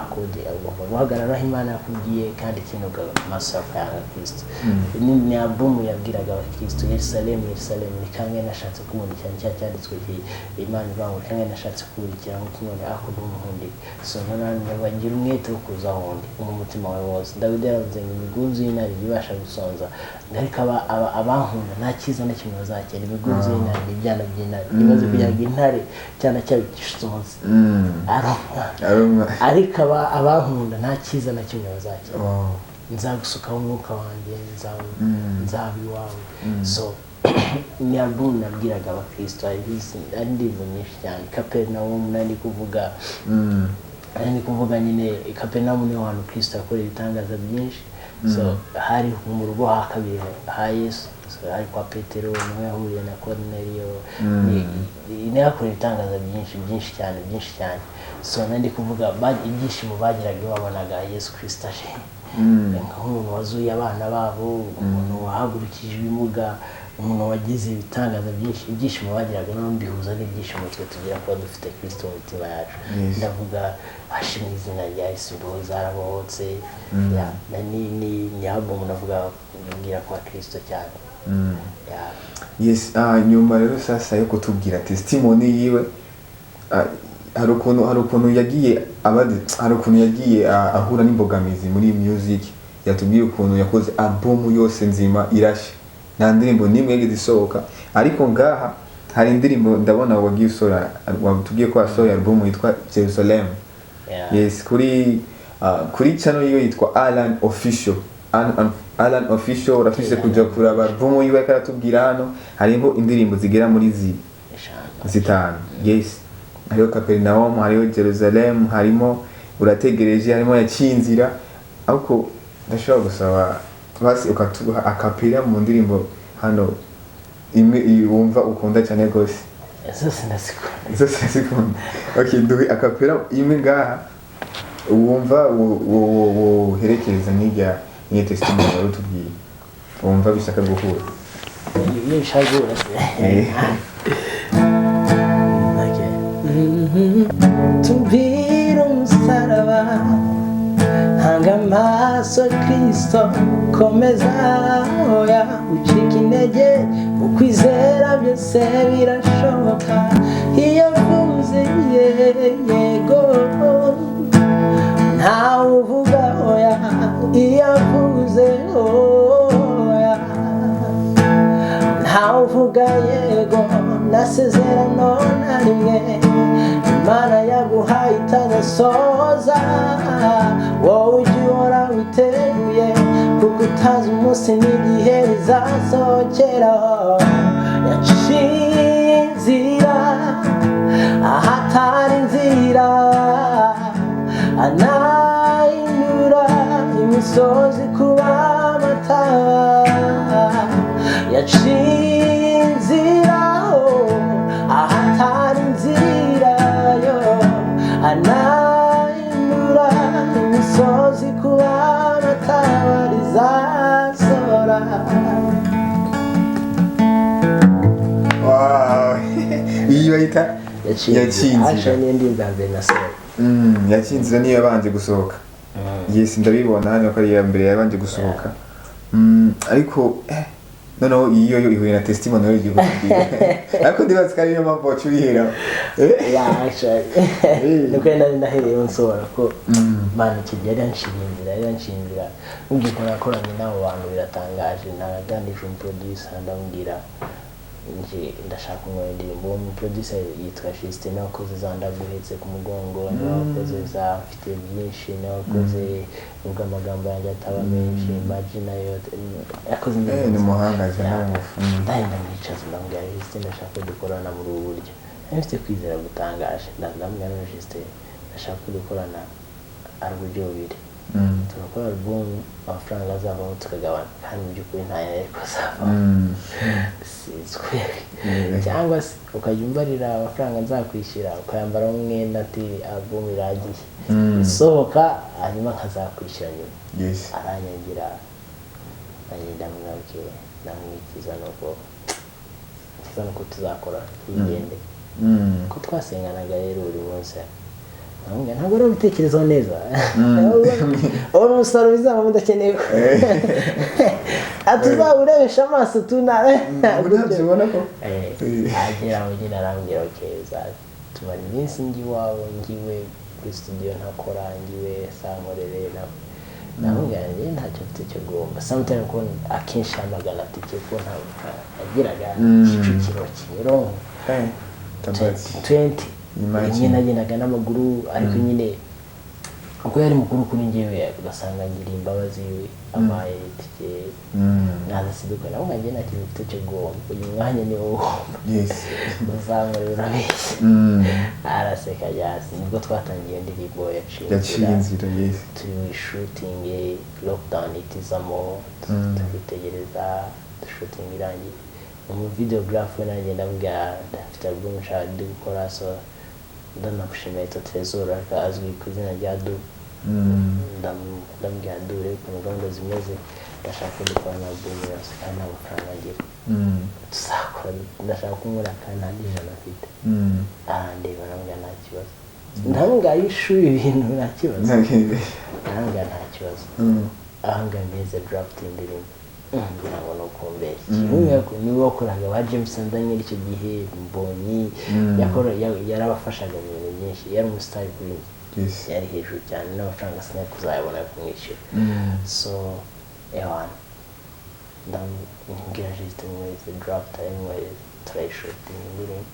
akode, agomba guhagarara aho Imana yakubwiye, kandi ikintu amaso yawe ukayanga Kristo. Ni album yabwiraga abakristo: "Yerusalemu, Yerusalemu, ni kangahe nashatse kubundikira," cya cyanditswe Imana ivuga ngo: "Kangahe nashatse kubundikira nk'uko inkoni, ariko ntumuhundire." So none bagira umwete wo kuza aho undi mu mutima wawe wose. Dawidi yaravuze ngo imigunzu y'intare ijya ibasha gusonza, ariko abankunda nta cyiza na kimwe bazakera. Imigunzu y'intare ni ibyana by'intare. Imaze kugira ngo intare icyana cyayo gisonze ari umwana, Ari umwana. ariko abankunda nta cyiza na kimwe bazakera. Nzagusukaho umwuka wanjye, nzaba iwawe. So ni album nabwiraga abakristo. Hari indirimbo nyinshi cyane. Kaperinawumu nari kuvuga, nari kuvuga nyine Kaperinawumu niho hantu Kristo yakoreye ibitangaza byinshi. So hari mu rugo ha kabiri ha Yesu. So hari kwa Petero, niho yahuriye na Koruneliyo, niho yakoreye ibitangaza byinshi, byinshi cyane, byinshi cyane. So nari kuvuga ibyishimo bagiraga iyo babonaga Yesu Kristo aje nk'umuntu wazuye abana babo, umuntu wahagurukije ibimuga, umuntu wagize ibitangaza byinshi. Ibyishimo bagiraga noneho mbihuza n'ibyishimo twe tugira kuba dufite Kristo mu mitima yacu. Ndavuga hashimwe izina rya Yesu, imboho zarabohotse. Ya, ni album navuga mbwira kwa Kristo cyane. Ya. Yes, nyuma rero sasa yo kutubwira testimony yiwe, hari ukuntu yagiye abadi, hari ukuntu yagiye ahura n'imbogamizi muri music. Yatubwiye ukuntu yakoze album yose nzima irashya, nta ndirimbo n'imwe yigeze isohoka. Ariko ngaha hari indirimbo ndabona wagiye usohora. Watubwiye ko wasohoye album yitwa Jerusalem. Yeah. Yes, kuri channel yiwe yitwa Alan Official, Alan Official, urafise kuja kuraba album yiwe. Ariko aratubwira hano hariho indirimbo zigera muri 5. 5. Yes, hariho Capernaum, hariho Jerusalem, harimo Urategereje, harimo Yacinzira. Ariko ndashobora gusaba basi ukatuha acapella mu ndirimbo hano imwe wumva ukunda cyane rwose? Zose ndazikunda. Zose zikunda. Okay, duhe acapella imwe ngaha wumva woherekeza n'iyo testimony wari utubwiye, wumva bishaka guhura. Iyo bishaka guhura se. Okay. Tumbira umusaraba, hanga amaso Kristo, komeza, oya ucika intege, ukwizera byose birashoboka. Iyo mvuze yego, ntawe uvuga oya. Iyo avuze oya, ntawe uvuga yego. Nasezerano na rimwe Imana yaguhaye itadasoza. Wowe ujya uhora witeguye, kuko utazi umunsi n'igihe bizasohokeraho. Yaciye inzira ahatari inzira, anahindura imisozi kuba amataba. Yaciye inzira, oh, ahatari inzira yo, anahindura imisozi kuba amataba, rizasora. Wow, iyi bayita Yaciye inzira. Actually, niyo ndirimbo ya mbere nasohoye. Yaciye inzira niyo yabanje gusohoka. Yes, ndabibona hano ko ari iya mbere yabanje gusohoka. Ariko noneho iyi yo ihuye na testimony yo igiye kutubwira, ariko ndibaza ko ariyo mpamvu waciye uyiheraho. Yeah, actually niko nari nahereyeho nsohora, ko Imana icyo gihe yari yanciye inzira, yari yanciye inzira. Nkubwiye ukuntu nakoranye n'abo bantu, biratangaje. Naganije umuproducer, ndamubwira nje ndashaka kunywa indirimbo. Uwo muproducer yitwa Justin, niwe wakoze za Ndaguhetse ku mugongo, niwe wakoze za Mfite byinshi, niwe wakoze Ubwo amagambo yanjye ataba menshi, Imagine nayo yakoze indirimbo. Ni umuhanga cyane. Ndahenda mwicaza, ndamubwira: "Justin, ndashaka ko dukorana muri ubu buryo." Nari mfite kwizera gutangaje. Ndamubwira: "None Justin, ndashaka ko dukorana, ari uburyo bubiri: tugakora album, amafaranga azavamo tukagabana," kandi mu by'ukuri nta yari kuzavamo, sizwe, "cyangwa se ukajya umbarira amafaranga nzakwishyura, ukayambaramo umwenda, ati album iragiye isohoka, hanyuma nkazakwishyura nyuma." Aranyangira, nanjye ndamwabwiye, ndamwikiza, nuko kiza nuko tuzakora tugende. Ko twasenganaga rero buri munsi, ndamubwira: "Ntabwo ari ubitekerezaho neza, ubona umusaruro bizaba mudakeneye, ati uzaba urebesha amaso tuna." Ntabyibona ko Agera aho nyine arambwira: "Okay." Tumara iminsi njya iwawe, ngiwe kuri studio ntakora, ngiwe sankorere. Ndamubwira: "Njye ntacyo mfite cyo guhomba." Sometimes ko akenshi yamagana tike, ko nta mafaranga yagiraga. Kicukiro, Kimironko. Tabazi. 20. Imagine. Rimwe nagendaga n'amaguru, ariko nyine uko yari mukuru kuri njyewe, ugasanga ngiriye imbabazi, ampaye itike. Naza siduka nawe, nkanjye nta kintu mfite cyo guhomba, uyu mwanya ni wowe uhomba. Uzankorera urabeshya. Araseka ajya hasi. Nibwo twatangiye indirimbo Yaciye Yaciye Inzira. Inzira, yes. Turi mu shooting, lockdown itizamo, turitegereza shooting irangiye. Umu videographe we nanjye ndamubwira: "Ndafite album nshaka ndi gukora." So ndanamushimiye, yitwa Trezor, ariko azwi ku izina rya Du. Ndamubwira: "Du, reba ukuntu gahunda zimeze, ndashaka ko dukorana album yose kandi nta mafaranga ngira. Tuzakora, ndashaka kunkora kandi nta n'ijana mfite." Arandeba, arambwira: "Nta kibazo." Ndamubwira: "Iyo ushuye ibintu nta kibazo?" Arambwira: "Nta kibazo." Ahanga meze draft y'indirimbo, ngira ngo ni ukumbeshya. Niwe wakoraga ba James na Daniel icyo gihe, Mbonyi, yarabafashaga mu bintu byinshi, yari umusitari kuri njye. Yari hejuru cyane, n'amafaranga sinari kuzayabona yo kumwishyura. So ewana, ndamubwira Justin, mwohereze draft, arayimwohereza, turayishutinga, indirimbo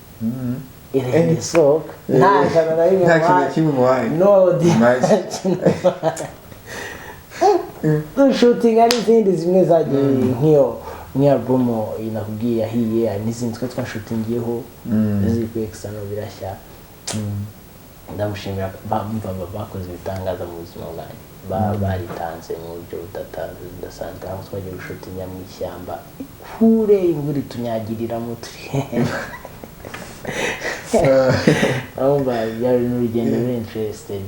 irenda isohoka nta jana na rimwe Nta kintu muhaye. kimwe umuhaye. No. Imagine. Dushutinga n'izindi zimwe zagiye, nk'iyo album nakubwiye yahiye, hari n'izindi twe twashutingiyeho ziri kuri external birashya. Ndamushimira, bakoze ibitangaza mu buzima bwanjye. Baritanze mu buryo budasanzwe, aho twagiye gushutinga mu ishyamba kure, imvura itunyagiriramo, turi urumva byari n'urugendo ruri interested,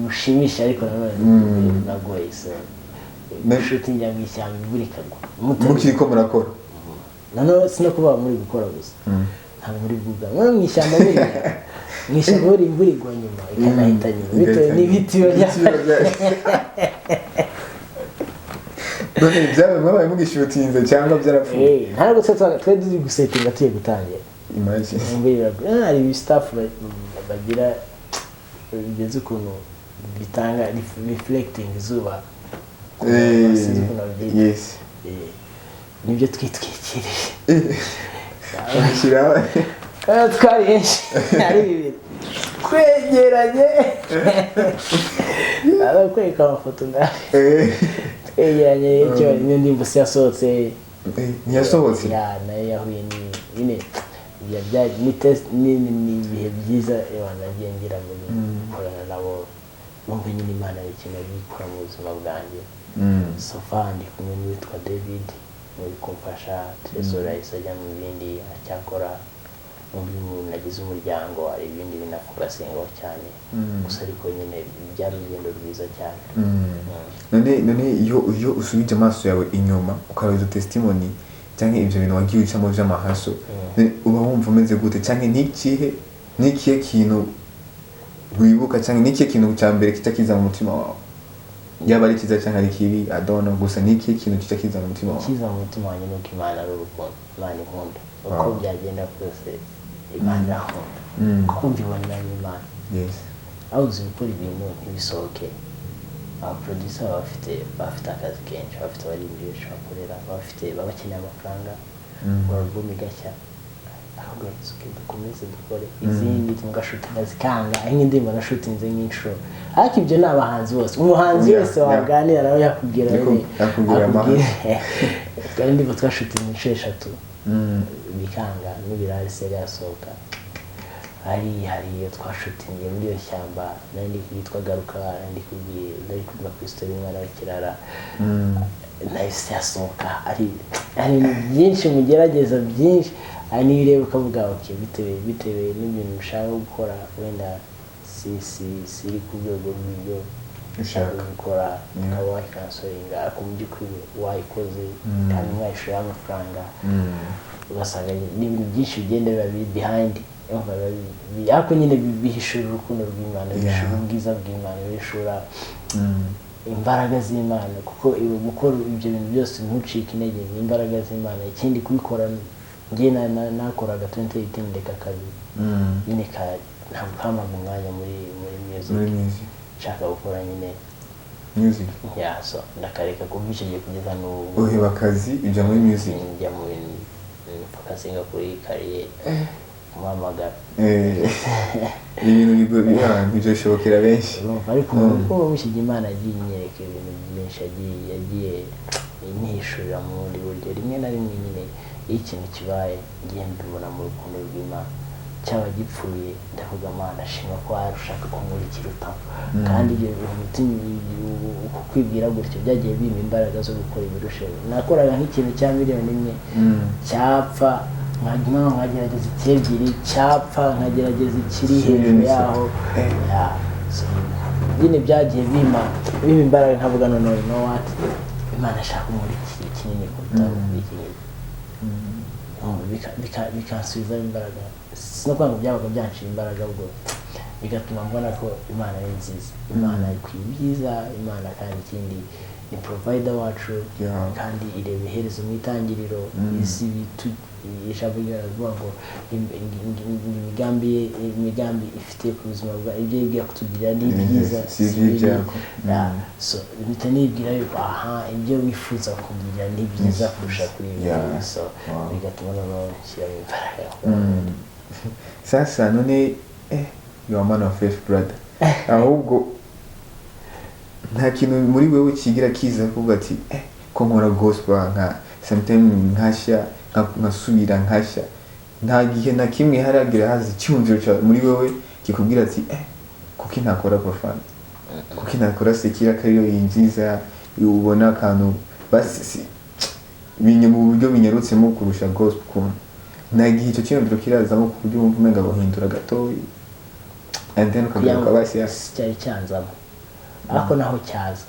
rushimisha, ariko nanone runagoye. So gushutinga mu ishyamba imvura ikagwa Mukiri ko murakora. Noneho si no kuba muri gukora gusa, ntabwo muri bwugame. Noneho mu ishyamba, buriya mu ishyamba buriya imvura igwa nyuma, ikanahita nyuma bitewe n'ibiti biba None byaba mwabaye mugishutinze cyangwa byarapfuye? Ntabwo twe turi gusetinga, tugiye gutangira, Imagine. imvura iragwa. Hari staff bagira bigeze ukuntu bitanga reflecting izuba. Sinzi ukuntu babyita. Nibyo twitwikiriye. Shyiraho. Twari benshi, ari bibiri twegeranye, arakwereka amafoto ngaho twegeranye. Icyo niyo ndirimbo se yasohotse? Ntiyasohotse. Ya, nayo yahuye ni nyine ni test, ni ibihe byiza abantu nagiye ngira muri gukorana nabo. Numva nyine Imana ari ikintu yagiye ikora mu buzima bwanjye. So far ndi kumwe n'uwitwa David uri kumfasha. Tresor yahise ajya mu bindi acyakora. Mu umuntu agize umuryango, hari ibindi binafokasingaho cyane gusa, ariko nyine byari urugendo rwiza cyane. None iyo usubije amaso yawe inyuma, ukareba izo testimony cyangwa ibyo bintu wagiye ucamo by'amahaso, none uba wumva umeze gute? Cyangwa n'ikihe kintu wibuka, cyangwa n'ikihe kintu cya mbere kijya kiza mu mutima wawe, yaba ari cyiza cyangwa ari kibi, I don't know, gusa n'ikihe kintu kijya kiza mu mutima wawe? Icyiza mu mutima wanjye ni uko Imana ari urukundo, Imana inkunda. Uko byagenda kose, Imana irankunda, kuko mbibonamo Imana. Aho uzi gukora ibintu ntibisohoke, abaproducer baba bafite akazi kenshi, baba bafite abaririmbyi benshi bakorera, baba bakeneye amafaranga. Gukora album igashya, ahubwo ati dukomeze dukore izindi, tugashutinga zikanga. Aho nk'indirimbo nashutinze nk'inshuro, ariko ibyo ni abahanzi bose, umuhanzi wese waganira nawe yakubwira. Yakubwira amahane. Twari indirimbo twashutinze inshuro eshatu bikanga, n'ibirari se yasohoka. Hari iyo twashutingiye muri iyo shyamba nari ndi yitwa Garuka, nari ndi kubwiye, nari kuvuga kuri story y'umwana w'ikirara, nayo se yasohoka. Ari ibintu byinshi mugerageza byinshi, hari n'iyo ureba ukavuga okay, bitewe n'ibintu ushaka gukora, wenda si siri ku rwego rw'ibyo ushaka gukora, ukaba wayikansoringa, ariko mu by'ukuri wayikoze kandi mwayishyuraho amafaranga, ugasanga ni ibintu byinshi bigenda biba biri behind. Urumva biba ariko nyine bihishura urukundo rw'Imana, bihishura ubwiza bw'Imana, bihishura imbaraga z'Imana, kuko gukora ibyo bintu byose ntucike intege ni imbaraga z'Imana. Ikindi, kubikora njye nakoraga 2018, ndeka akazi nyine ntabwo kamaga umwanya muri music. Muri music. Nshaka gukora nyine Music. Yeah, so ndakareka kuva icyo gihe kugeza n'ubu. Uheba akazi ujya muri music? Njya mu bintu, fokasinga kuri career, kumuhamagara. Ibintu ntibyashobokera benshi. Urumva, ariko kuko mushyira Imana yagiye inyereka ibintu byinshi, yagiye inihishurira mu bundi buryo. Rimwe na rimwe nyine iyo ikintu kibaye, ngiye mbibona mu rukundo rw'Imana. Cyaba gipfuye, ndavuga: "Mana, shima ko wari ushaka ko nkora ikirutaho." Kandi ibyo umutima, uku kwibwira gutyo byagiye bimpa imbaraga zo gukora ibirusheho. Nakoraga nk'ikintu cya miliyoni 1, cyapfa nkajya nkagerageza icy'ebyiri, cyapfa nkagerageza ikiri hejuru Miliyoni yaho. 3. Yeah, so, nyine byagiye bimpa imbaraga, nkavuga noneho, you know what, Imana ashaka muri iki kinini kuruta iki ngiki. Bikansubizaho imbaraga. Si no kuvuga ngo byabaga byanciye imbaraga, ahubwo bigatuma mbona ko Imana ari nziza, Imana ikwiye ibyiza. Imana kandi ikindi ni provider wacu, kandi ireba iherezo mu itangiriro. Isi ijambo ryayo rivuga ngo imigambi ye, imigambi ifite ku buzima bwa ibyo yibwira kutugirira ni byiza, si iby'ibyago. Yeah. So mpita nibwira yuko aha ibyo wifuza kugirira ni byiza kurusha kuri ibi ngibi. So bigatuma noneho nshyiramo imbaraga. Sasa none, you are man of faith, brother. Ahubwo nta kintu muri wewe kigira kiza kuvuga ati ko nkora gospel nka sometimes nkashya, nkasubira nkashya, nta gihe na kimwe haragira haza icyumviro muri wewe kikubwira ati kuki ntakora profane, kuki ntakora secular, ko ariyo yinjiza, ubona akantu basi mu buryo binyarutsemo kurusha gospel ukuntu? Nta gihe icyo cyiyumviro kirazamo ku buryo wumva umenga guhindura gatoya and then ukagaruka basi ya Cyari cyanzamo, ariko naho cyaza,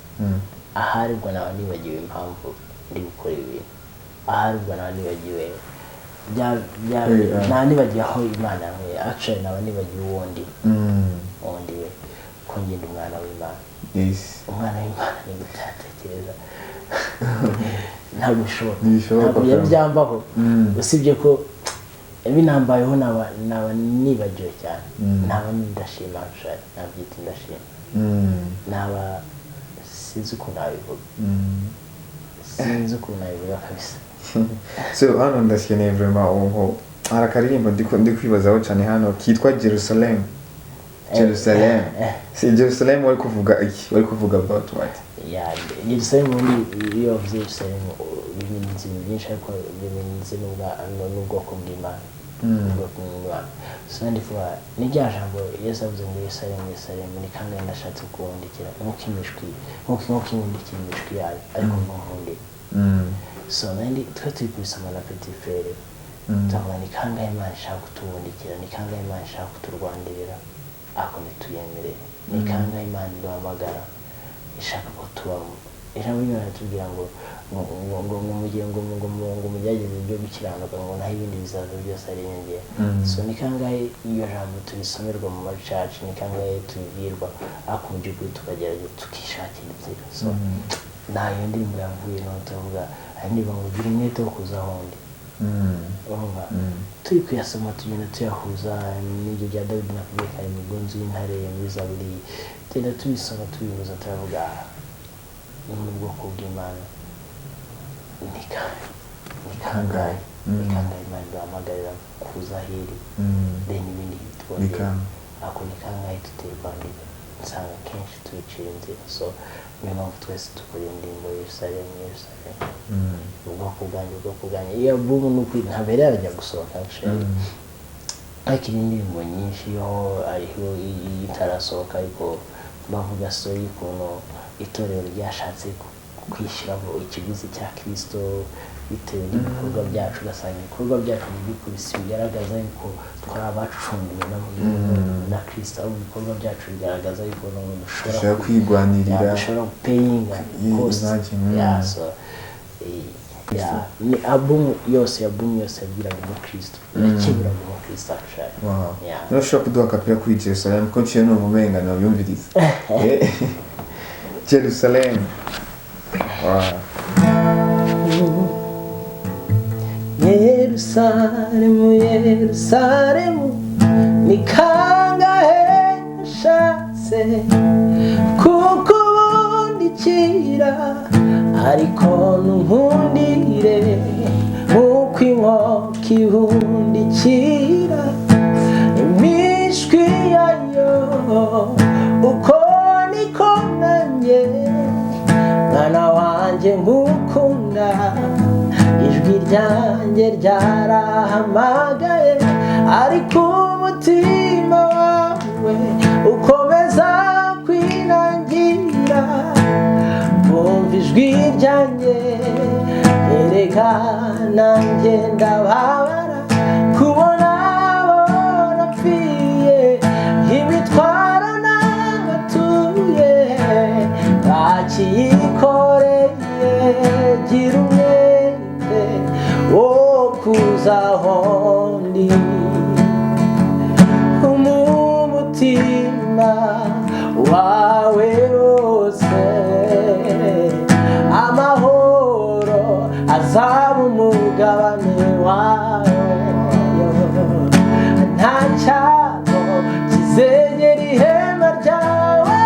ahari ubwo naba nibagiwe impamvu ndi gukora ibi bintu, ahari ubwo naba nibagiwe. Bya nta nibagiwe aho Imana yankuye. Actually, naba nibagiwe uwo ndi, uwo ndi we, ko ngenda umwana w'Imana. Umwana w'Imana ni gute yatekereza? Ntabwo bishoboka. Ntibishoboka. Ntabwo byari byambaho, usibye ko binambayeho naba nibagiwe cyane, naba ndashima. Actually, nabyita ndashima. Naba sinzi ukuntu nabivuga. Sinzi ukuntu nabivuga kabisa. So hano ndakeneye vraiment ubu hari akaririmbo ndi kwibazaho cyane hano kitwa Jerusalem. Jerusalem, si Jerusalem, wari kuvuga iki? Wari kuvuga about what? Yeah, Yerusalemu ubundi, iyo bavuze Yerusalemu bimenyetso ibintu byinshi, ariko bimenyetso n'ubwoko bw'Imana, ubwoko bw'Imana. So ndi kuvuga ni rya jambo Yesu avuze ngo: "Yerusalemu, Yerusalemu, ni kangahe nashatse kuwundikira nk'uko imishwi, nk'uko inkoko ibundikira imishwi yayo, ariko ntunkundire." So nandi twe turi kubisoma na petit frère, tuvuga: ni kangahe Imana ishaka kutubundikira? Ni kangahe Imana ishaka kuturwanirira, ariko ntituyemerere? Ni kangahe Imana iduhamagara, ishaka ko tubamo? Ijambo ry'Imana riratubwira ngo mugire ngo mugerageze ibyo gukiranuka, ngo naho ibindi bizaza byose ari inyongera. So ni kangahe iyo jambo turisomerwa mu macaci? Ni kangahe tubibwirwa, ariko mu by'ukuri tukagerageza tukishakira inzira? So nta iyo ndirimbo yavuye no tuvuga hari indirimbo ngo gira umwete wo kuza aho ndi. Urumva, turi kuyasoma, tugenda tuyahuza n'ibyo bya Dawidi nakubwiye kare, imigunzu y'intare muri Zaburi. Tugenda tubisoma, tubihuza, turavuga: "Ah, ni mu bwoko bw'Imana." Ni kangahe, ni kangahe Imana iduhamagarira kuza ahiri, then ibindi twongera? Kangahe. Ako ni kangahe tutirwanira? Nsanga kenshi tubicira inzira. So niyo mpamvu twese dukora indirimbo Yerusalemu, Yerusalemu, ubwoko bwanjye, ubwoko bwanjye. Iyo album ni ukuri ntabwo yari yarajya gusohoka actually, ariko iri indirimbo nyinshi yo hariho itarasohoka, ariko bavuga story y'ukuntu itorero ryashatse kwishyiraho ikiguzi cya Kirisito bitewe n'ibikorwa byacu, ugasanga ibikorwa byacu mu by'ukuri si bigaragaza yuko twari abacunguwe na Kirisito, ahubwo ibikorwa byacu bigaragaza yuko n'ubundi dushobora Dushobora kwigwanirira. Yeah, dushobora gupayinga cost. Imagine, Yeah, so yeah, ni album yose, album yose yabwiraga umukristo, yakeburaga umukristo actually. Yeah. Ntushobora kuduha kapira kuri Jerusalem, ko nciye numva umenga nobyumviriza? Jerusalem, wow. Yerusalemu, Yerusalemu, ni kangahe nashatse kukubundikira, ariko ntunkundire, nk'uko inkoko ibundikira imishwi yayo, uko niko nanjye mwana wanjye nkukunda. Ijwi ryanjye ryarahamagaye, ariko umutima wawe ukomeza kwinangira. Bumva ijwi ryanjye, erega nanjye ndababara kubona abo napfiye imitwaro n'abatuye bakiyikoreye. Gira umwete wo kuza aho ndi mu mutima wawe wose, amahoro azaba umugabane wawe, nta cyago kizegera ihema ryawe.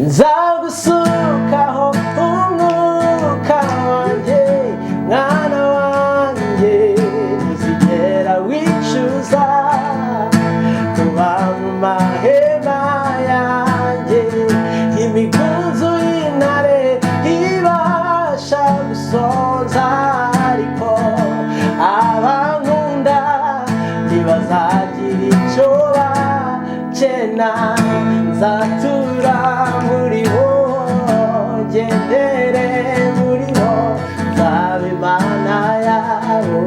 Nzagusukaho umwuka wanjye, mwana wanjye, ntuzigera wicuza kuba mu mahema yanjye. Imigunzu y'intare ibasha gusonza, ariko abankunda ntibazagira icyo bakena. Nzatura muri bo, ngendere muri bo, nzaba Imana yabo,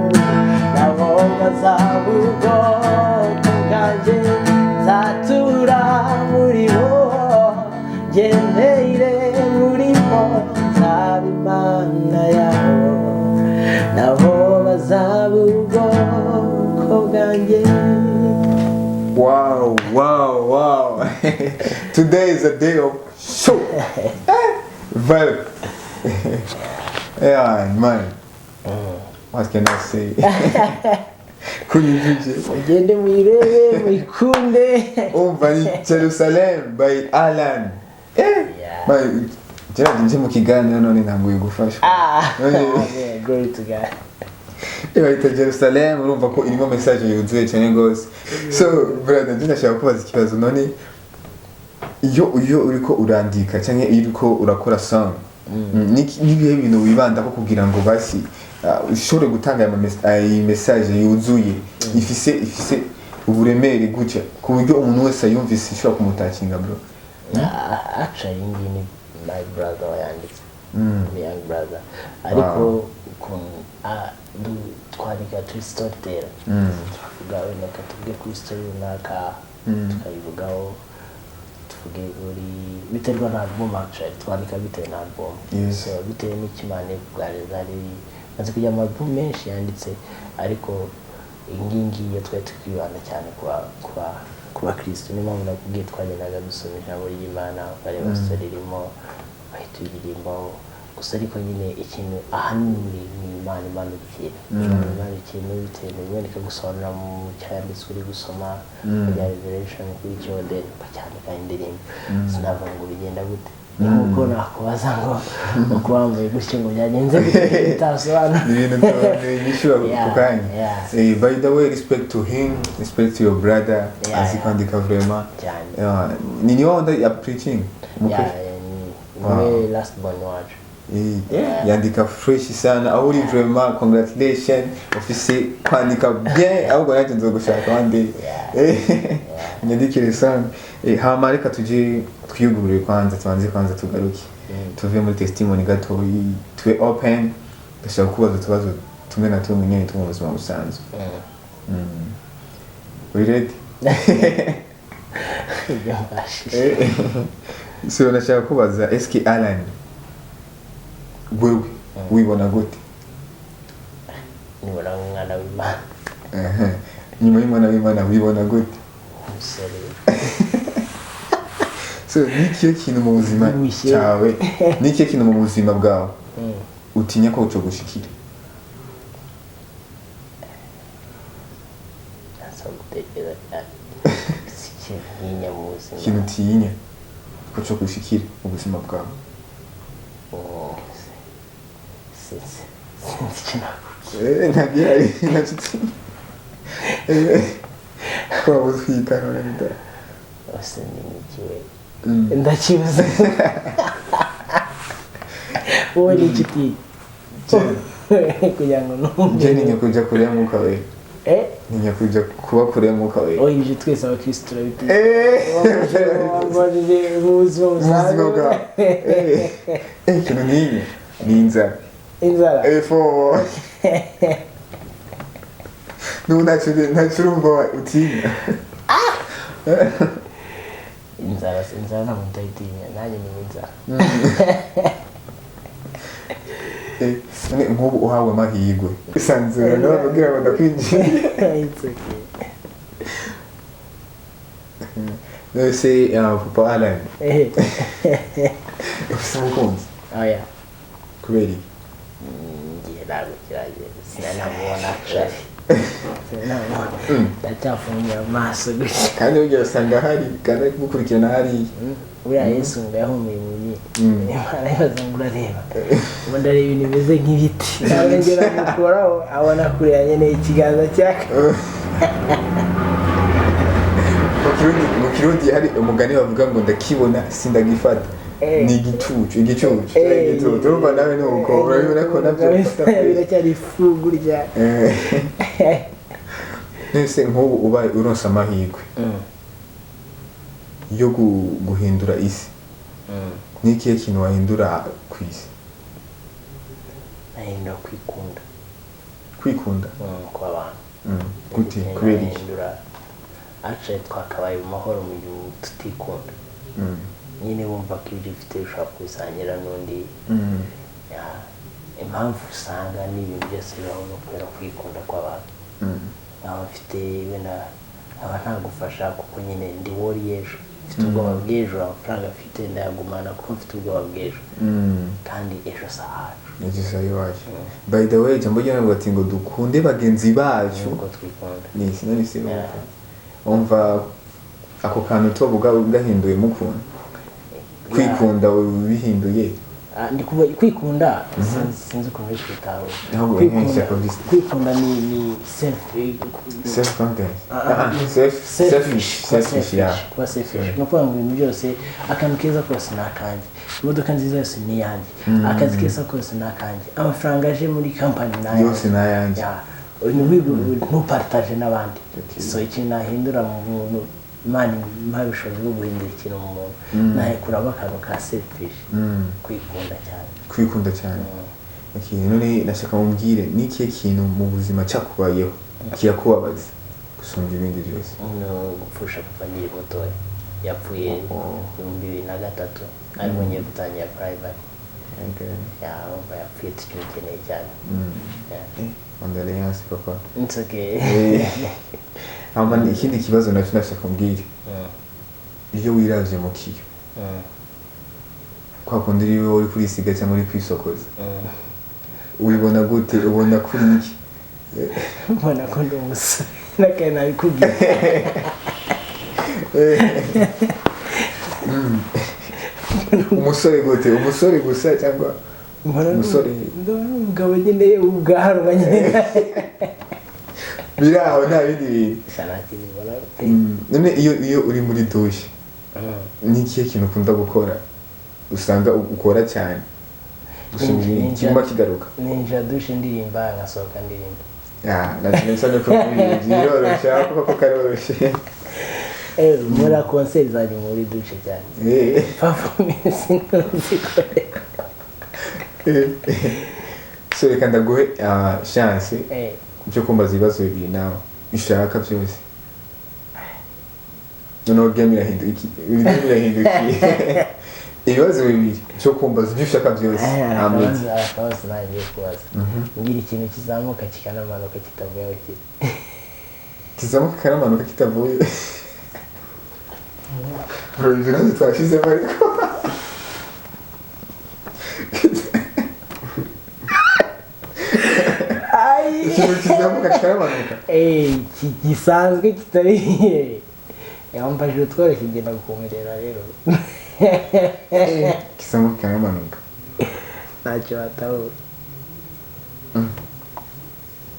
nabo bazaba ubwoko bwanjye. Nzatura muri bo, ngendere muri bo, nzaba Imana. yanjye. Wow. Today is a day of show. Vibe. Yeah, man. What can I say? Kunyujuje. Mugende muyirebe, muyikunde. Umva, ni Jerusalem by Alan. Eh? Yeah. Man, Gerard, nje mu kiganiro none ntanguye gufashwa. Ah, None- glory to God. Bayita Jerusalem, urumva ko irimo message yuzuye cyane rwose. So brother, njye ndashaka kubaza ikibazo. None iyo uriko urandika cyangwa iyo uriko urakora song, n'ibihe bintu wibandako kugira ngo basi ushobore gutanga iyi message yuzuye, ifise uburemere gutya, ku buryo umuntu wese ayumvise ishobora kumutakinga, bro? Ah, actually iyi ngiyi ni my brother wayanditse, my young brother. Ariko ukuntu twandika turi storyteller, tuvuga wenda reka tuvuge kuri story runaka, tukayivugaho, tuvuge kuri, biterwa na album. Actually twandika bitewe na album. So bitewe n'icyo Imana iri kuganiriza. Hari maze kujya mu album menshi yanditse, ariko iyi ngiyi ngiyi yo twari twibanda cyane ku bakristo. Niyo mpamvu nakubwiye, twagendaga dusoma ijambo ry'Imana, ukareba story irimo, bahita uyiririmbaho gusa. Ariko nyine ikintu ahanini ni Imana imanukira, Imana imanukira bitewe n'ibindi, ikagusobanurira mu cyanditswe uri gusoma, ukagira revelation kuri icyo, then ukacyandika indirimbo. Sinavuga ngo bigenda gute, ni nk'uko nakubaza ngo uko wambaye gutyo ngo byagenze gute, bitasobanura. Ni ibintu nishyura ku kanya. By the way, respect to him, respect to your brother. Azi kwandika vraiment. Cyane. Yeah, ni niwe wanda ya preaching? Yeah, ni niwe last born wacu. Yandika fresh sana. Aho uri, vraiment congratulation, ufise kwandika bien. Ahubwo nanjye nzogushaka one day. Nyandikire song. Hama reka tuje twiyugurure kwanza, tubanze kwanza tugaruke, tuve muri testimony gatoyi, tube open. Ndashaka kubaza utubazo tumwe na tumwe nyine two mu buzima busanzwe. Uri ready? Ibyo mbashije. So ndashaka kubaza, eske Alan, wewe wibona gute? Nibona nk'umwana w'Imana. Ehe. Nyuma y'umwana w'Imana wibona gute? Umusore. So ni ikihe kintu mu buzima Ubyibushye. cyawe, ni ikihe kintu mu buzima bwawe utinya ko ucogushikira? Nasaba gutekereza cyane. Si ikintu ntinya mu buzima. Ikintu utinya ko cogushikira mu buzima bwawe? Oh, sinzi icyo nakubwira. Ntabwo ihari, ntacyo utinya. Waba utwika none bida. Ese ni ikiwe ndakibuze? Wowe ni icyo utinya kugira ngo numve? Nje ntinya kuja kure y'Umwuka Wera. Eh? Ntinya kuja kuba kure y'Umwuka Wera. Oya, ibyo twese abakirisitu turabitinya. Wambajije mu buzima Mu buzima busanzwe. bwawe. Ikintu ntinya ni inzara. Inzara? Fo n'ubu ntacyo urumva utinya? Inzara, inzara ntabwo ndayitinya, nanjye ni inzara. None nk'ubu uhawe amahirwe isanzura nawe kugira ngo ndakwinjiye. It's okay. None se papa Alan, ufise umukunzi? Oya. Kubera iki? Igihe ntabwo kiragera, sinanamubona actually, sinanamubona, ndacyafunguye amaso gutya. Kandi burya usanga hari kandi ari kugukurikirana hariya. Buriya Yesu ngo yahumuye impumyi, Imana ibaza ngo urareba, ubu ndareba ibintu bimeze nk'ibiti, arongera amukoraho abona kureba nyine ikiganza cyaka. Mu Kirundi hari umugani bavuga ngo ndakibona sindagifata. Ni igicucu, igicucu, igicucu. Urumva nawe ni uko urabibona ko nabyo bifata. Biracyari ifu gutya. Nese nk'ubu ubaye uronse amahirwe yo guhindura isi, ni ikihe kintu wahindura ku isi? Nahindura kwikunda. Kwikunda? Kw'abantu. Gute? Kubera iki? Nahindura, actually twakabaye mu mahoro mu gihe tutikunda. Nyine wumva ko ibyo ufite ushobora kubisangira n'undi. Yeah, impamvu usanga n'ibintu byose bibaho no kubera kwikunda kw'abantu. Nkaba mfite wenda nkaba ntagufasha kuko nyine ndi worry y'ejo, mfite ubwoba bw'ejo. Amafaranga mfite ndayagumana kuko mfite ubwoba bw'ejo, kandi ejo si ahacu. Ejo si iwacu. By the way, ijambo ry'Imana ati ngo dukunde bagenzi bacu nkuko twikunda. Ni sinoni si umva ako kantu tobuga gahinduye mukunda kwikunda ubihinduye. Ah, ndi kuvuga kwikunda, sinzi ukuntu uri kwitahura. Ahubwo Kwikunda, nkesha kabisa. kwikunda ni self Self confidence. Ah, self selfish. Kuba Selfish, yeah. Kuba selfish ni ukuvuga ngo ibintu byose, akantu keza kose ni akanjye, imodoka nziza yose ni iyanjye, akazi keza kose ni akanjye, amafaranga aje muri kampani ni ayanjye. Yose ni ayanjye. Yeah. Ntupartage n'abandi. So ikintu nahindura mu muntu, Imana impaye ubushobozi bwo guhindura ikintu mu muntu, nahekuramo akantu ka selfish, kwikunda cyane. Kwikunda cyane. Okay, none nashaka mumbwire ni ikihe kintu mu buzima cyakubayeho kirakubabaza gusumba ibindi byose? No gupfusha papa nkiri mutoya. Yapfuye 2003, ariko ngiye gutangira private. Yumva yapfuye tukimukeneye cyane. Yeah. Condoléances, papa. It's okay. Hama ikindi kibazo nacyo nashaka umbwire, iyo wiravye mu kiyo, kwa kundi uri uri kurisiga cyangwa uri kwisokoza, ubibona gute? Ubona kuri iki? Mbona ko ndi umusore nakaye nabikubwiye. Umusore gute? Umusore gusa cyangwa Mbona umusore? Ndabona umugabo nyine, ubwanwa nyine. Biri aho, nta bindi bintu. Gusa nta kintu mbona pe. None iyo uri muri douche, ni ikihe kintu ukunda gukora, usanga ukora cyane gusumba ibindi, kiguma kigaruka? Ninjira douche ndirimba, nkasohoka ndirimba. Ah, nacyo nsa no kubwira biroroshye kuko karoroshye. Muri concert zanjye muri douche cyane. Performance nzikorera. So reka ndaguhe chance byo kumbaza ibibazo bibiri nawe ushaka byose. Noneho game irahindukiye, game irahindukiye. Ibibazo bibiri byo kumbaza ibyo ushaka byose. Amen. Akabazo nanjye kubaza, mbwira ikintu kizamuka kikanamanuka kitavuye aho kiri. Kizamuka kikanamanuka kitavuye. Bro, ibibazo twashyizemo ariko ikintu kizamuka kikanamanuka. Gisanzwe kitari yambaje utworoshye ngenda gukomerera rero. Kizamuka kikanamanuka. Ntacyo batabura.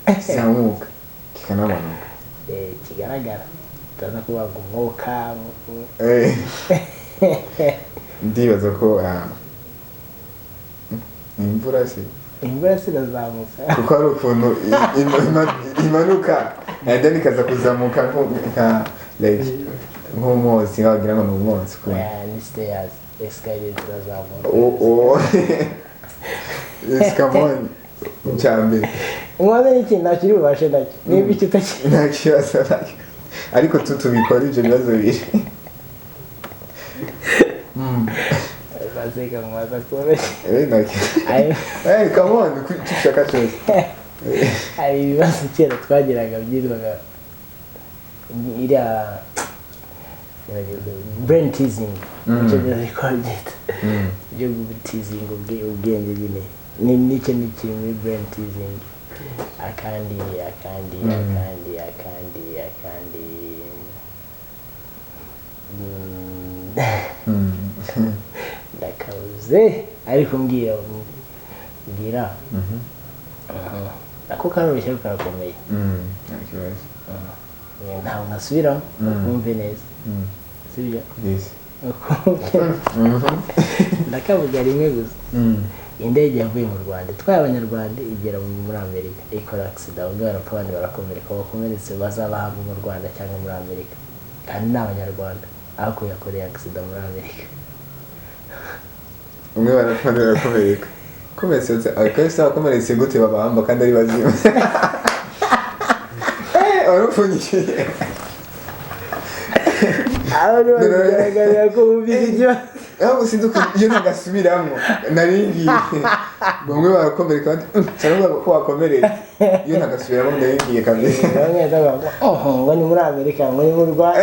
Kizamuka kikanamanuka. Kigaragara utaza kubaga umwuka. Ndibaza ko ni imvura se? Imvura se irazamuka? Kuko hari ukuntu imanuka and then ikaza kuzamuka nka like nk'umwotsi, wagira ngo ni umwotsi ukuntu. Oya, ni stairs, escalier zirazamuka. Oh. Yes, come on. Cyambere. Inkono ni ikintu ntakiri bubashe nacyo niba icyo utakiri. Nta kibazo nacyo. Ariko tubikora ibyo bibazo bibiri. Baseka nkubaza koroshye. Nta kibazo. Come on, dushaka cyose. Hari ibibazo kera twagiraga byitwaga iriya brain teasing. Icyo byose ko byita byo teasing ubwenge nyine. Ni nicyo ni kiri muri brain teasing. Akandi akandi akandi akandi akandi. Ndakabuze ariko mbwira mbwira. Ako karoroshye ariko karakomeye. Nta kibazo. Ntabwo nasubiramo, wumve neza. Sibyo? Yes. Ndakavuga rimwe gusa. Indege yavuye mu Rwanda itwaye Abanyarwanda igera muri Amerika ikora accident, bamwe barapfa abandi barakomereka, abakomeretse bazabahamba mu Rwanda cyangwa muri Amerika, kandi ni Abanyarwanda ariko yakoreye accident muri Amerika. Umwe barapfa undi barakomereka. Komeretse akenshi abakomeretse gute babahamba kandi ari bazima? Warupfunyikiye. Abo ni bagaragara ko bumvise ikibazo. Aho sinzi ukuntu iyo ntagasubiramo nari ngiye. Bamwe barakomereka, abandi cyangwa ko wakomeretse iyo ntagasubiramo ndabibwiye kabisa. Bamwe bakavuga ngo "Oh, ngo ni muri Amerika, ngo ni mu Rwanda."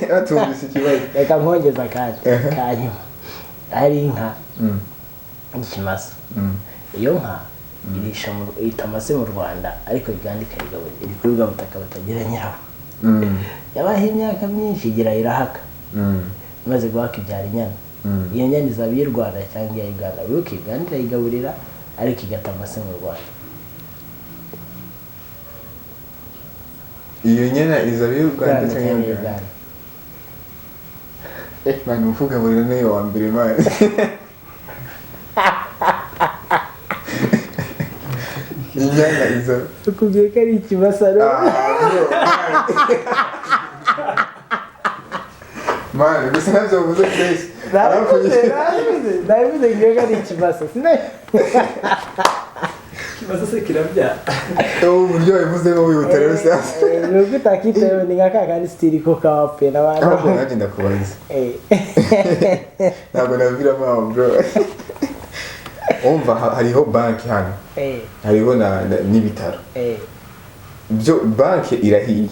Batumvise ikibazo. Reka nkongeza kandi kanyuma, hari inka y'ikimasa. Iyo nka irisha ita amase mu Rwanda, ariko Uganda ikayigaburira. Iri kuri bwa butaka butagira nyirawo. Yabaho imyaka myinshi, igira irahaka. Imaze guhaka ibyara inyana. Iyo nyana izaba iy'u Rwanda cyangwa iya Uganda? Wibuke, Uganda irayigaburira ariko igata amase mu Rwanda. Iyo nyana izaba iy'u Rwanda Rwanda cyangwa cyangwa iya Uganda? Uganda. Man, umufugaburira niyo wa mbere, man. Inyana izo Ukubwiye ko ari ikimasa rero. Ah, bro, man. Man, gusa ntabyo uvuze fresh. Nabivuze, nabivuze, nabivuze ngiye ko ari ikimasa. Ikibazo se kirabyara? Ubu buryo wabivuzemo wihuta rero sasa. Ni uko utakitayeho, ni nka ka kandi sitiri ko kawapfuye n'abantu. Ahubwo nanjye ndakubaza. Ntabwo naviramo aho, bro. Umva, hariho banki hano, hariho n'ibitaro. Byo banki irahiye,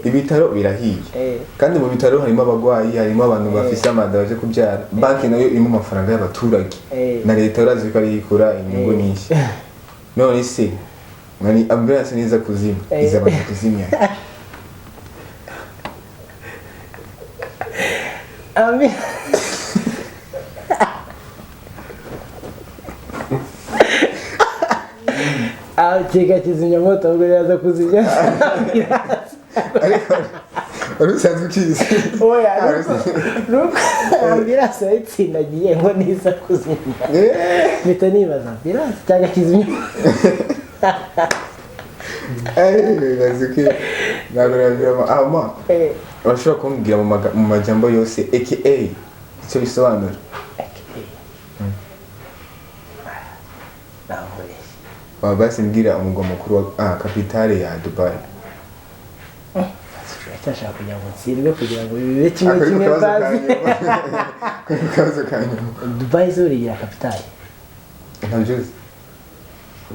ibitaro birahiye, kandi mu bitaro harimo abarwayi, harimo abantu bafise amada baje kubyara. Banki nayo irimo amafaranga y'abaturage, na leta urazi ko ariyo ikura inyungu nyinshi. None se nani ambulance niza kuzima, izabanza kuzimya? Ami. Ah, keka kizimyamoto ahubwo yaza kuzimya. Ariko wari usanzwe ukizi? Oya, nuko ambulance yayitsindagiye ngo niza kuzimya. Mpita nibaza ambulance cyangwa kizimyamoto. Bibaza ko ntabwo naviramo ama. Urashobora kumbwira mu majambo yose aka icyo bisobanura? AKA. Ntabwo ubeshya. Waba basi mbwira umugwa mukuru wa kapitale ya Dubai. Uracyashaka kugira ngo ntsindwe kugira ngo bibe kimwe Ako ni kimwe ku kabazo ka bazi. nyuma. Ako ni ku kabazo ka nyuma. Dubai zo rigira kapitale? Ntabyo uzi?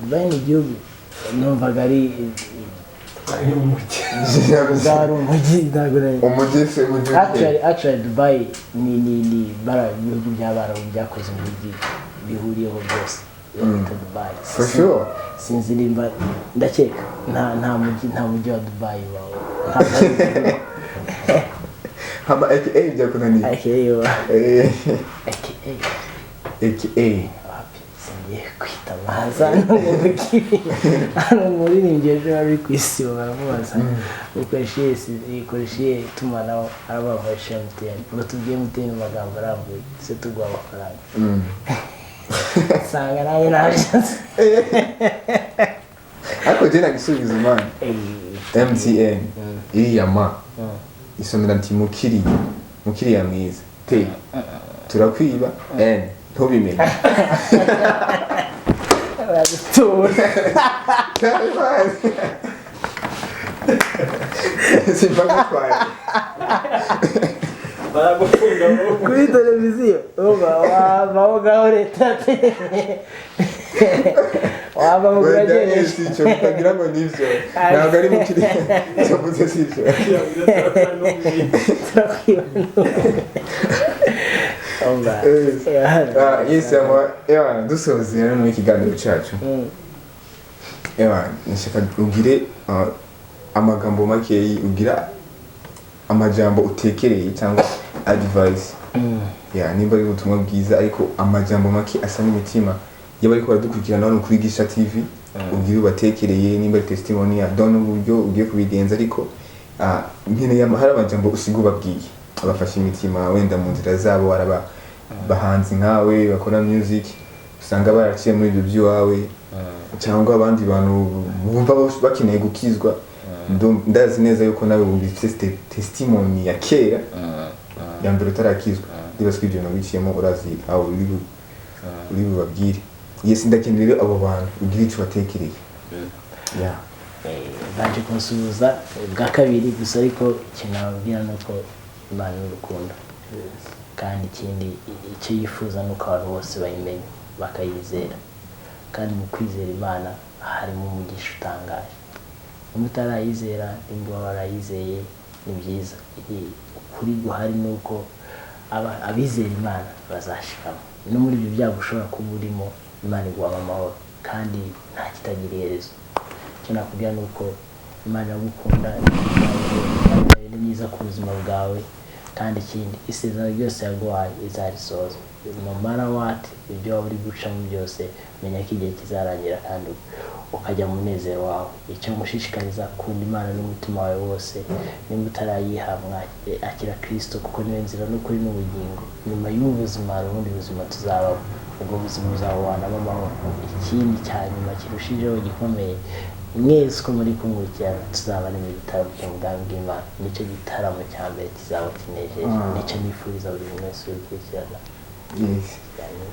Dubai ni igihugu numvaga ari Ari mu mujyi. bwari ari umujyi, ntabwo Umujyi se, umujyi uri he? Actually Dubai ni bara ibihugu by'Abarabu byakoze umujyi bihuriyeho byose, iyo bita Dubai. For sure. Sinzi nimba, ndakeka nta mujyi wa Dubai wawe, ntabwo ari igihugu. Hama aka byakunaniye? AKA AKA. AKA. Wapi, singiye kwita amaza n'umubwire. Hano umuririmbyi ejo wari ku isibo baramubaza ukoresha iyihe itumanaho, aravuga ngo nkoresha MTN. Ngo tubwiye MTN mu magambo arambuye se tuguha amafaranga. Nsanga nanjye nabyanze. Ariko jye nagisubiza, man. MTN iriya ma isomera nti mukiriya, mukiriya mwiza, T turakwiba, N ntubimenye. Baragutura. Simba gutwaye. Baragufunga wowe. Kuri televiziyo uba wavaho ngaho, leta wava mu Wenda kurageresha. si icyo utagira ngo nibyo, ntabwo ari mukiriya icyo mvuze si icyo. Turakwiba. Yes, ama ewa dusoza rero muri ikiganiro cyacu, ewa nshaka ugire amagambo makeyi, ugira amajambo utekereye cyangwa advice ya nimba ari ubutumwa bwiza, ariko amajambo make asa n'imitima y'abariko baradukurikirana hano kuri Gisha TV, ubwire ubatekereye, nimba ari testimony ya don uburyo ugiye kubigenza. Ariko nkeneye hari amajambo usiga ubabwiye abafashe imitima, wenda mu nzira zabo araba bahanzi nkawe bakora music usanga baraciye muri ibyo by'iwawe, cyangwa abandi bantu bumva bakeneye gukizwa. Ndazi neza yuko nawe wumvise testimony ya kera ya mbere utarakizwa, ndibaza ko ibyo bintu wiciyemo urazi aho uri bubabwire. Yes, ndakeneye rero abo bantu ugira icyo batekereye. Yeah. Baje kunsuhuza bwa kabiri gusa, ariko ikintu nababwira ni uko Imana ni urukundo, kandi ikindi icyo yifuza ni uko abantu bose bayimenya bakayizera. Kandi mu kwizera Imana harimo umugisha utangaje. Niba utarayizera, nimba waba warayizeye, ni byiza. Ukuri guhari ni uko abizera Imana bazashikama. No muri ibyo byago ushobora kuba urimo, Imana iguhama amahoro, kandi nta kitagira iherezo. Icyo nakubwira ni uko Imana iragukunda, kandi ni byiza ku buzima bwawe. Kandi ikindi, isezerano ryose yaguhaye izarisohoza, no matter what ibyo waba uri gucamo byose. Menya ko igihe kizarangira kandi ukajya mu munezero wawe. Icyo ngushishikariza, kunda Imana n'umutima wawe wose. Nimba utarayiha, akira Kirisito, kuko niwe nzira n'ukuri n'ubugingo. Nyuma y'ubu buzima hari ubundi buzima tuzabamo, ubwo buzima uzabubanamo amahoro. Ikindi cya nyuma kirushijeho gikomeye, mwese uko muri kunkurikirana, tuzaba mu gitaramo cy'ubwami bw'Imana. Nicyo gitaramo cya mbere kizaba kinejeje. Nicyo nifuriza buri muntu wese ubikurikirana. Yes. Cyane.